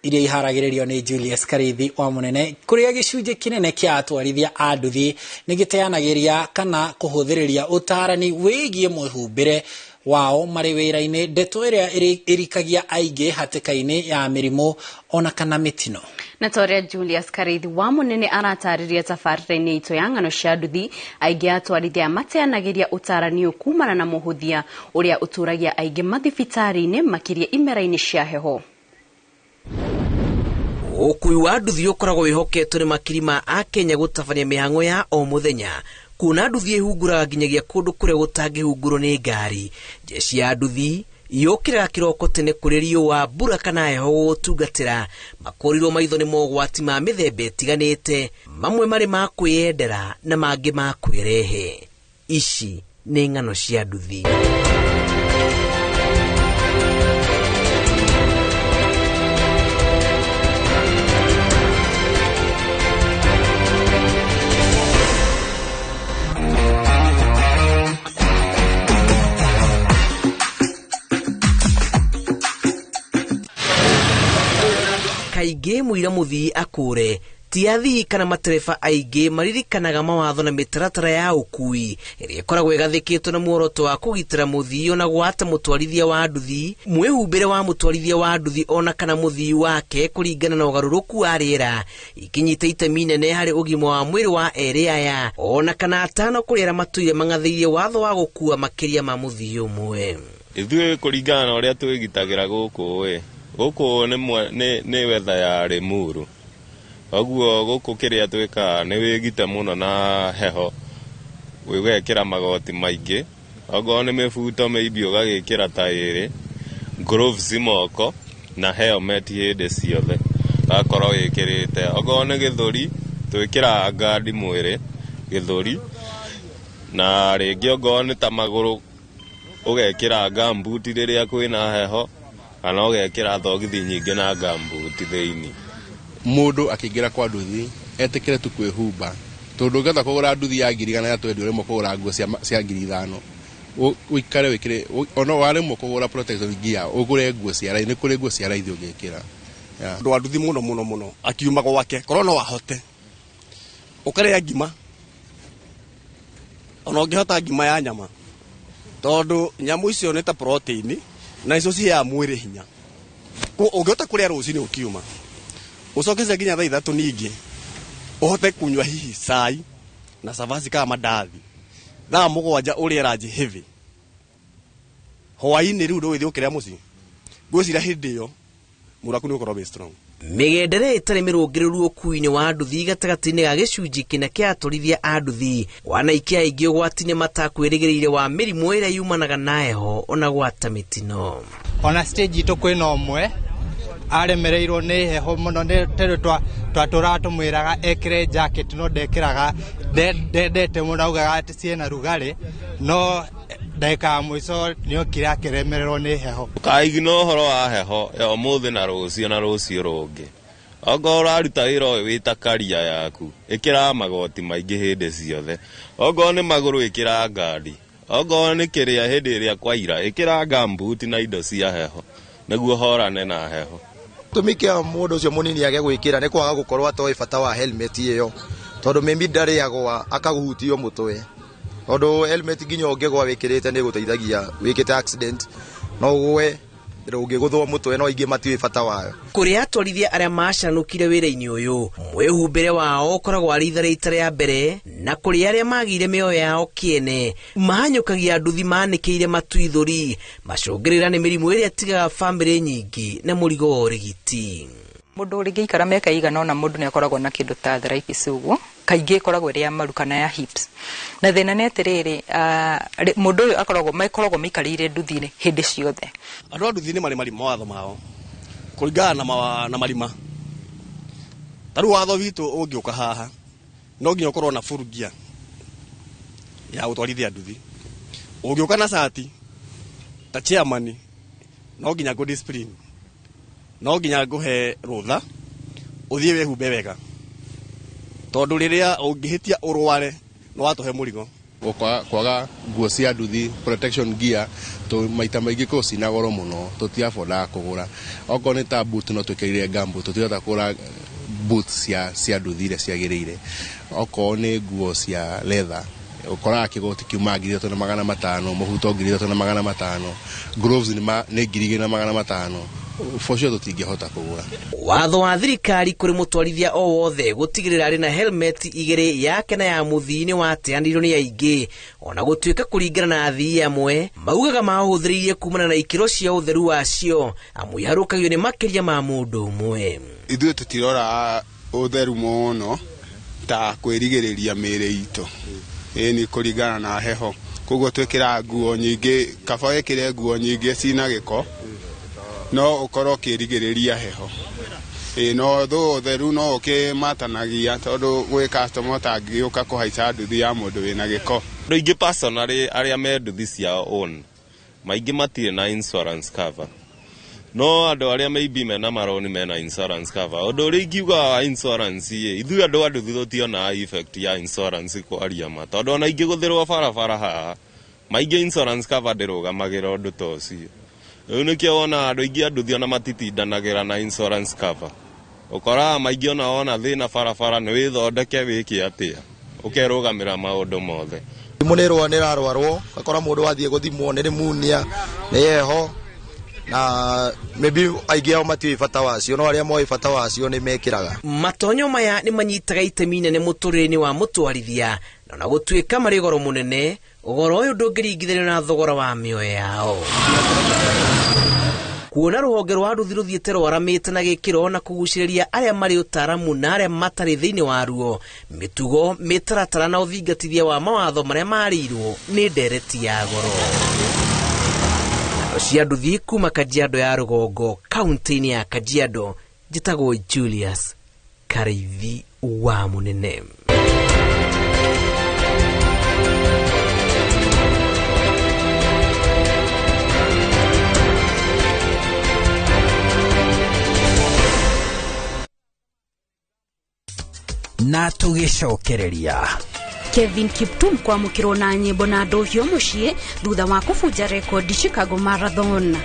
iria iharagĩrĩrio nĩ Julius Karithi wa Mũnene, kũrĩa gĩcunjĩ kĩnene kĩa atwarithia a nduthi nĩ gĩteanagĩria kana kũhũthĩrĩria ũtarani wĩgiĩ mwĩhumbĩre wao marĩ wĩra-inĩ, ndeto ĩrĩa ĩrikagia aingĩ hatĩka-inĩ ya mĩrimũ ona kana mĩtino. Na ta ũrĩa Julius Karithi wa Mũnene aratarĩria tabarĩra-inĩ itũ ya ng'ano cia nduthi, aingĩ atwarithia mateanagĩria ũtarani ũyũ kumana na mũhũthia ũrĩa ũtũragia aingĩ mathibitarĩ-inĩ makĩria imera-inĩ cia heho. Ũkui wa nduthi ũkoragwo wĩhoketwo nĩ makiri ma Akenya gũtabania mĩhang'o ya o mũthenya, kuona nduthi ĩhunguraga nginyagia kũndũ kũrĩa gũtangĩhungurwo nĩ ngari. Jeshi ya nduthi yũkĩraga kĩroko tene kũrĩ riũa, mbura kana heho gũgũtungatĩra. Makũrirwo maitho nĩ mogwati ma mĩthemba ĩtiganĩte, mamwe marĩ ma kwĩyendera na mangĩ ma kwĩrehe. Ici nĩ ng'ano cia nduthi. Kaingĩ mũira mũthii akũre ti athii kana matereba aingĩ maririkanaga mawatho na mĩtaratara ya ũkui ĩrĩa ĩkoragwo ĩgathĩkĩtwo na muoroto wa kũgitĩra mũthii ona gwata mũtwarithia wa nduthi, mwĩhumbĩre wa mũtwarithia wa nduthi ona kana mũthii wake kũringana na ũgarũrũku wa rĩera ikinyite itemi nene harĩ ũgima wa mwĩrĩ wa erĩ aya ona kana atano kũrĩ arĩa matũire mang'athĩirie watho wa gũkua makĩria ma mũthii ũmwe. Ithuĩ kũringana na ũrĩa twĩgitagĩra gũkũ ĩ, gũkũ nĩ weather ya Limuru. Ũguo gũkũ kĩrĩa twĩkaga nĩ wĩgite mũno na heho, ũgekĩra magoti maingĩ, okorwo nĩ mĩbuto maybe ũgagĩkĩra ta ĩrĩ, gloves moko na helmet hĩndĩ ciothe ũgakorwo wĩkĩrĩte. Okorwo nĩ gĩthũri twĩkĩraga guard mwĩrĩ gĩthũri, na rĩngĩ okorwo nĩ ta magũrũ ũgekĩra gumboot rĩrĩa kwĩna heho, kana ũgekĩra thogithi nyingĩ na gumboot thĩinĩ. Mũndũ akĩingĩra kwa nduthi etĩkĩre tu kwĩhumba, tondũ ũngĩhota kũgũra nduthi ya 1,300 ũremwo kũgũra nguo cia 5,000, ũikare wĩkĩre, ona waremwo kũgũra protection gear ũgũre nguo cia raithi, nĩ kũrĩ nguo cia raithi ũngĩkĩra. Andũ a nduthi mũno mũno mũno akiuma gwake korwo no ahote ũkarĩa ngima, ona ũngĩhota ngima ya nyama, tondũ nyamũ icio nĩ ta protein na icio ciheaga mwĩrĩ hinya. Ũngĩhota kũrĩa rũcinĩ ũkiuma ũcoke nginya thaa 3 ningĩ ũhote kunyua hihi cai na cabaci kana mandathi, thaa 7 ũrĩe ranji heavy, hwaĩ-inĩ rĩu ndũgĩthiĩ ũkĩrĩa mũciĩ, ngwĩciria hĩndĩ ĩyo mwĩrĩ waku nĩ ũgũkorwo wĩ strong. Mĩgendere ĩtarĩ mĩrũngĩrĩru ũkui-inĩ wa nduthi gatagatĩ-inĩ ga gĩcunjĩ kĩna kĩa atwarithia a nduthi wanaikia aingĩ ũgwati-inĩ matakwĩrĩgĩrĩire wa mĩrimũ ĩrĩa yumanaga na heho ona gwata mĩtino. Ona stage itũ kwĩna ũmwe aremereirwo nĩ heho mũno, nĩ tondũ twatũraga tũmwĩraga ekĩre jacket no ndekĩraga, ndendete mũno, augaga atĩ ciĩna rugarĩ, no ndagĩka ya mũico nĩokire akĩremererwo nĩ heho. Kaigina ũhoro wa heho ya ũmũthĩ na rũciũ na rũciũ rũngĩ, okorwo ũraruta wĩra ũyũ wĩ ta karia yaku, ĩkĩra magoti maingĩ hĩndĩ ciothe, okorwo nĩ magũrũ ĩkĩra ngandi, okorwo nĩ kĩrĩa hĩndĩ ĩrĩa kwaira ĩkĩra gumboot na indo cia heho nĩguo horane na heho. Gĩtũmi kĩa mũndũ ũcio mũnini age gwĩkĩra nĩ kwaga gũkorwo atoĩ bata wa helmet ĩyo, tondũ maybe ndarĩagwa akahutio mũtwe, tondũ helmet nginya ũngĩgwa wĩkĩrĩte nĩ ĩgũteithagia wĩkĩte accident, no ũgwe ũngĩgũthwo mũtwe, no aingĩ matiũĩ bata wayo. Kũrĩ atwarithia arĩa macanũkire wĩra-inĩ ũyũ, mwĩhumbĩre wao ũkoragwo arĩ itharaita rĩa mbere, na kũrĩ arĩa magĩire mĩoyo yao kĩene mahanyũkagia nduthi manĩkĩire matu ithũri, macũngĩrĩra nĩ mĩrimũ ĩrĩa ĩtigaga bamĩrĩ nyingĩ na mũrigo wa ũrigiti. Mũndũ ũngĩikara mĩaka ĩigana ũna mũndũ nĩ akoragwo na kĩndũ ta arthritis ũguo, kaingĩ ĩkoragwo ĩrĩ ya maru kana ya hips. Na thĩna nĩ atĩrĩrĩ, mũndũ ũyũ akoragwo makoragwo maikarĩire nduthi-inĩ hĩndĩ ciothe. Andũ a nduthi nĩ marĩ mawatho mao kũringana na marima. Ta rĩu watho witũ ũngĩũka haha no nginya ũkorwo na full gear ya gũtwarithia nduthi. Ũngĩũka na cati ta chairman no nginya ngũ discipline, no nginya ngũhe rũtha ũthiĩ wĩhumbe wega, tondũ rĩrĩa ũngĩhĩtia ũrware no watũhe mũrigo. Kwaga nguo cia nduthi protection gear to maita maingĩ korwo cina goro mũno tũtiabodaga kũgũra. Okorwo nĩ ta boot no twĩkĩrire gumboot, tũtirahota kũgũra boots cia nduthi iria ciagĩrĩire. Okorwo nĩ nguo cia leather ũkoraga kĩgoti kiuma 3,500, mũbuto 3,500, gloves nĩ 2,500, for sure tũtingĩhota kũgũra. Watho wa thirikari kũrĩ mũtwarithia o wothe gũtigĩrĩra arĩ na helmet igĩrĩ yake na ya mũthii nĩ wateanĩirio nĩ aingĩ, ona gũtuĩka kũringana na athii amwe maugaga maũhũthĩrĩirie kumana na ikĩro cia ũtheru wacio, amu iharũkagio nĩ makĩria ma mũndũ ũmwe. Ithuĩ tũtirora ũtheru mũno ta kwĩrigĩrĩria mĩĩrĩ itũ, ĩni kũringana na heho, koguo twĩkĩraga nguo nyingĩ, kaba wĩkĩre nguo nyingĩ cina gĩko no ũkorwo ũkĩrigĩrĩria heho. No ũtheru no ũkĩmatanagia, tondũ gwĩ customer ũtangĩũka kũhaica nduthi ya mũndũ wĩna gĩko. Andũ aingĩ personally arĩa me nduthi ciao own maingĩ matirĩ na insurance cover, no andũ arĩa maybe mena maroni mena insurance cover. Ũndũ ũrĩa ingiuga wa insurance ĩ, ithuĩ andũ a nduthi tũtionaga effect ya insurance kwaria ma, tondũ ona ingĩgũthĩrwo barabara haha maingĩ insurance cover ndĩrũgamagĩra ũndũ ta ũcio. Rĩu nĩkĩo wonaga andũ aingĩ a nduthi ona matitindanagĩra na insurance cover. Ũkoraga maingĩ ona wona thĩna barabara nĩ wĩthondeke wĩke atĩa, ũkerũgamĩra maũndũ mothe. Thimũ nĩ ĩrwa nĩ ĩrarwarwo, ũgakora mũndũ athiĩ gũthimwo nĩ pneumonia, nĩ heho, na maybe aingĩ ao matiũĩ bata wacio, no arĩa moĩ bata wacio nĩ mekĩraga. Matonyo maya nĩ manyitaga itemi inene mũtũrĩre-inĩ wa mũtwarithia, na ona gũtuĩka marĩ goro mũnene, ũgoro ũyũ ndũngĩringithanio na thogora wa mĩoyo yao. Kuona rũhonge rwa nduthi rũthiĩte rwaramĩte na gĩkĩro na kũgucĩrĩria arĩa marĩ ũtaaramu na arĩa matarĩ thĩinĩ waruo, mĩtugo, mĩtaratara na ũthingatithia wa mawatho marĩa marĩirwo nĩ ndereti ya goro. Cia nduthi kuma Kajiado ya rũgongo, kaunti-inĩ ya Kajiado, njĩtagwo Julius Karaithi wa Mũnene. Na tũgĩcokereria Kevin Kiptum kwamũkĩrwo na nyĩmbo na ndũhio mũciĩ thutha wa kũbunja rekondi Chicago Marathon.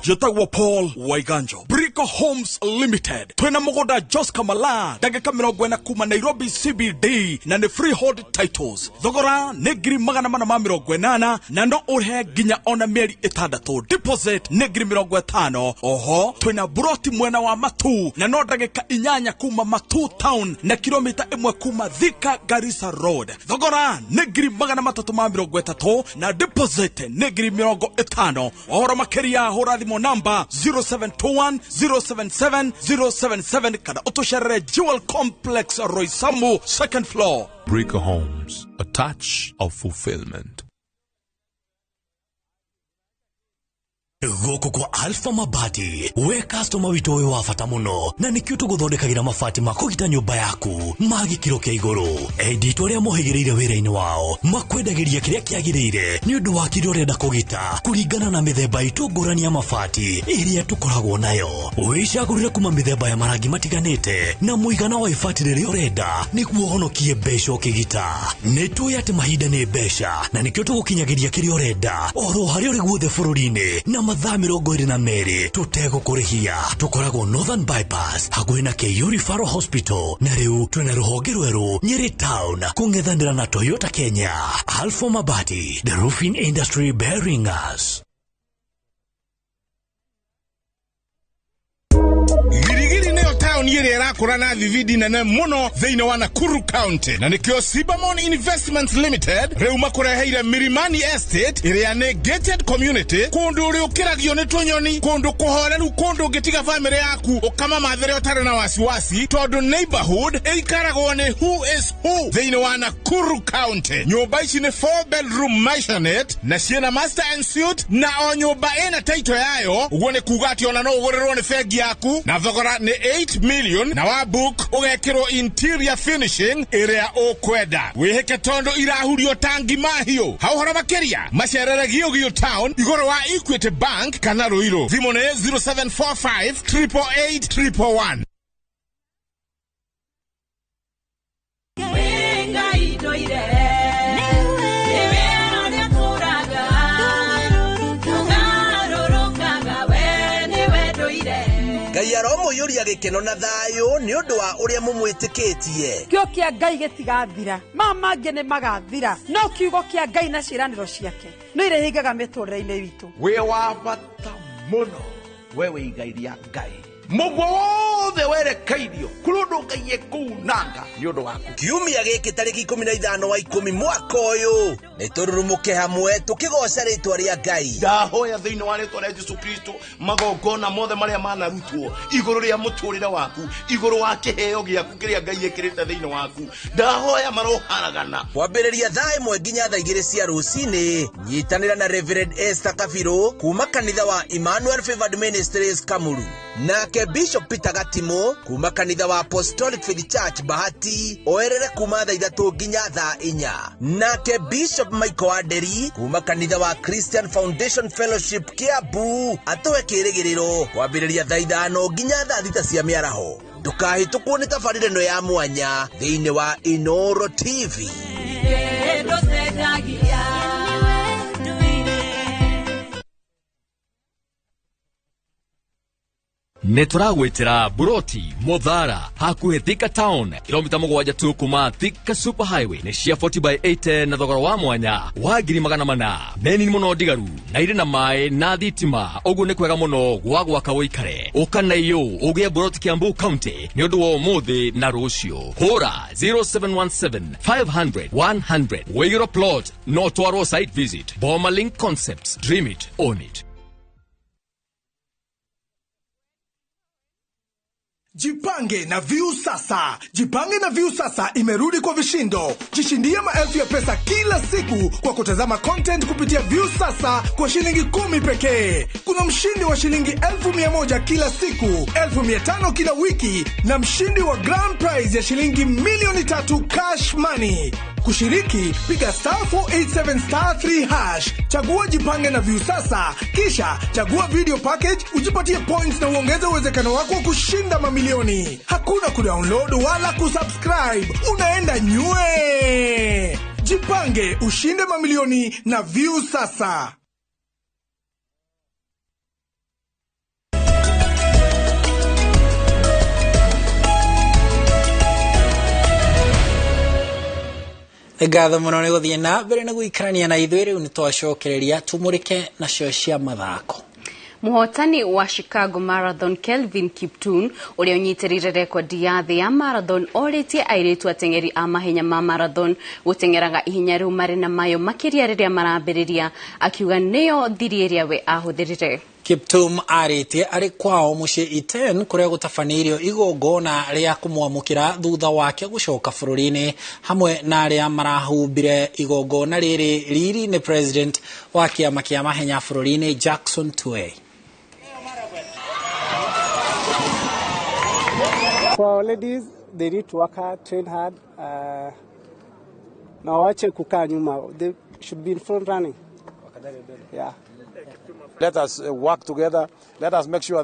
Njĩtagwo Paul Waiganjo, Brico Homes Limited. Twĩna mũgũnda Jos Kamala, ndagĩka 40 kuma Nairobi CBD, na nĩ freehold titles. Thogora nĩ 480,000 na no ũrĩhe nginya ona mĩeri 6. Deposit nĩ 50,000. Oho twĩna buroti mwena wa Matu na no ndagĩka 8 kuma Matu town na kilomita 1 kuma Thika Garissa Road. Thogora nĩ 330,000 na deposit nĩ 50,000. Ũhoro makĩria hũra thimũ namba 0721 077 077 kana ũtũcerere Jewel Complex Roysambu second floor. Brico Homes, a touch of fulfillment. Gũkũ kwa Alpha Mabati, we customer witũ wĩ wa bata mũno, na nĩkĩo tũgũthondekagĩra mabati ma kũgita nyũmba yaku ma gĩkĩro kĩa igũrũ. Endi itũ arĩa mohĩgĩrĩire wĩra-inĩ wao makwendagĩria kĩrĩa kĩagĩrĩire nĩ ũndũ wa kĩrĩa ũrenda kũgita kũringana na mĩthemba itũ ngũrani ya mabati ĩrĩa tũkoragwo nayo. Wĩcagũrĩre kuma mĩthemba ya marangi matiganĩte na mũigana wa ibati rĩrĩa ũrenda nĩguo ũhonokie mbeca ũkĩgita. Nĩ tũĩ atĩ mahinda nĩ mbeca na nĩkĩo tũgũkinyagĩria kĩrĩa ũrenda oro harĩa ũrĩ guothe bũrũri-inĩ na mathaa 22 tũtegũkũrĩhia. Tũkoragwo Northern Bypass hakuhĩ na KU Referral Hospital, na rĩu twĩna rũhonge rwerũ Nyeri Town kũng'ethanĩra na Toyota Kenya. Alpha Mabati, the roofing industry bearing us. Girigiri nĩyo taũni ĩrĩa ĩrakũra na thithidi nene mũno thĩinĩ wa Nakuru County, na nĩkĩo Sibamon Investments Limited rĩu makũreheire Milimani Estate ĩrĩa nĩ gated community, kũndũ ũrĩũkĩragio nĩ tũnyoni, kũndũ kũhoreru, kũndũ ũngĩtiga bamĩrĩ yaku ũkamamathĩre ũtarĩ na wasiwasi, tondũ neighborhood ĩikaragwo nĩ who is who thĩinĩ wa Nakuru County. Nyũmba ici nĩ 4 bedroom maisonette na ciĩna master and suite, na o nyũmba ĩna title yayo, ũguo nĩ kuga atĩ ona no ũgũrĩrwo nĩ bengi yaku, na thogora nĩ 8 million, na wa book ũgekĩrwo interior finishing ĩrĩa ũkwenda. Wĩhĩke tondũ irahurio tangi mahiũ. Ha ũhoro makĩria macerere Gĩũgĩũ Town igũrũ wa Equity Bank kana Ruiru. Thimũ nĩ 0745 888 111. Ngai aromũiyũria gĩkeno na thayũ nĩ ũndũ wa ũrĩa mũmwĩtĩkĩtie. Kĩo kĩa Ngai gĩtigathira, maya mangĩ nĩ magathira, no kiugo kĩa Ngai na ciĩranĩro ciake no irĩhingaga mĩtũrĩre-inĩ witũ. Wĩ wa bata mũno we wĩ igai rĩa Ngai. Mũguo wothe werekeirio kũrĩ ũndũ Ngai ekũunanga nĩ ũndũ waku. Kiumia gĩkĩ tarĩki 15 wa 10 mwaka ũyũ nĩ tũrurumũke hamwe tũkĩgoca rĩtwa rĩa Ngai. Ndahoya thĩinĩ wa rĩtwa rĩa Jesũ Kristo magongona mothe marĩa manarutwo igũrũ rĩa mũtũrĩre waku, igũrũ wa kĩheo gĩaku kĩrĩa Ngai ekĩrĩte thĩinĩ waku, ndahoya maroharagana. Kwambĩrĩria thaa 1 nginya thaa 2 cia rũcinĩ, nyitanĩra na Reverend Esther Kabirũ kuma kanitha wa Emmanuel Favored Ministries Kamuru, nake Bishop Peter Gatimo kuma kanitha wa Apostolic Faith Church Bahati oerere kuma thaa 3 nginya thaa 4, nake Bishop Bishop Michael Wanderi kuma kanitha wa Christian Foundation Fellowship Kiambu atũhe kĩrĩgĩrĩro kwambĩrĩria thaa 5 nginya thaa 6 cia mĩaraho. Ndũkahĩtũkwo nĩ tabarĩra ĩno ya mwanya thĩinĩ wa Inooro TV. Nĩ tũragwĩtĩra Buroti Muthara hakuhĩ Thika Town, kilomita 7 tu kuma Thika Super Highway. Nĩ cia 40 by 80 na thogora wa mwanya wa 400,000. Nĩ nini mũno ndigaru na irĩ na maĩ na thitima, ũguo nĩ kwega mũno gwa gwaka ũikare. Ũka na iyũ ũgĩe Buroti Kiambu County nĩ ũndũ wa ũmũthĩ na rũciũ. Hũra 0717 500 100. Wĩigĩrwo plot no twarwo site visit. Boma Link Concepts, dream it, own it. Jipange na Viusasa. Jipange na Viusasa imerudi kwa vishindo. Jishindie maelfu ya pesa kila siku kwa kutazama content kupitia Viusasa kwa shilingi 10 pekee. Kuna mshindi wa shilingi 1,100 kila siku, 1,500 kila wiki na mshindi wa grand prize ya shilingi 3,000,000 cash money. Kushiriki, piga *487*3#, chagua Jipange na Viusasa, kisha chagua video package, ujipatie points na uongeze uwezekano wako wa kushinda mamilioni. Hakuna kudownload wala kusubscribe, unaenda nywe. Jipange, ushinde mamilioni na Viusasa. Ngatho muno nĩ gũthiĩ na mbere na gũikarania na ithuĩ. Rĩu nĩ twacokereria tumũrĩke nacio cia mathako. Mũhotani wa Chicago Marathon Kelvin Kiptum ũrĩa ũnyitĩrĩire rekondi ya thĩ ya marathon orĩtie airĩtu ateng'eri a mahenya ma marathon gũteng'eraga ihenya rĩu marĩ na mayo makĩria rĩrĩa marambĩrĩria, akiuga nĩyo thiri ĩrĩa we ahũthĩrire. Kiptum arĩtie arĩ kwao mũciĩ Iten kũrĩa gũtabanĩirio igongona rĩa kũmwamũkĩra thutha wake gũcoka bũrũri-inĩ hamwe na arĩa marahumbire igongona rĩrĩ riri nĩ president wa kĩama kĩa mahenya bũrũri-inĩ Jackson Tuwei. For ladies, they need to work hard, train hard, na waache kukaa nyuma. They should be in front running. Yeah. Let us work together. Let us make sure that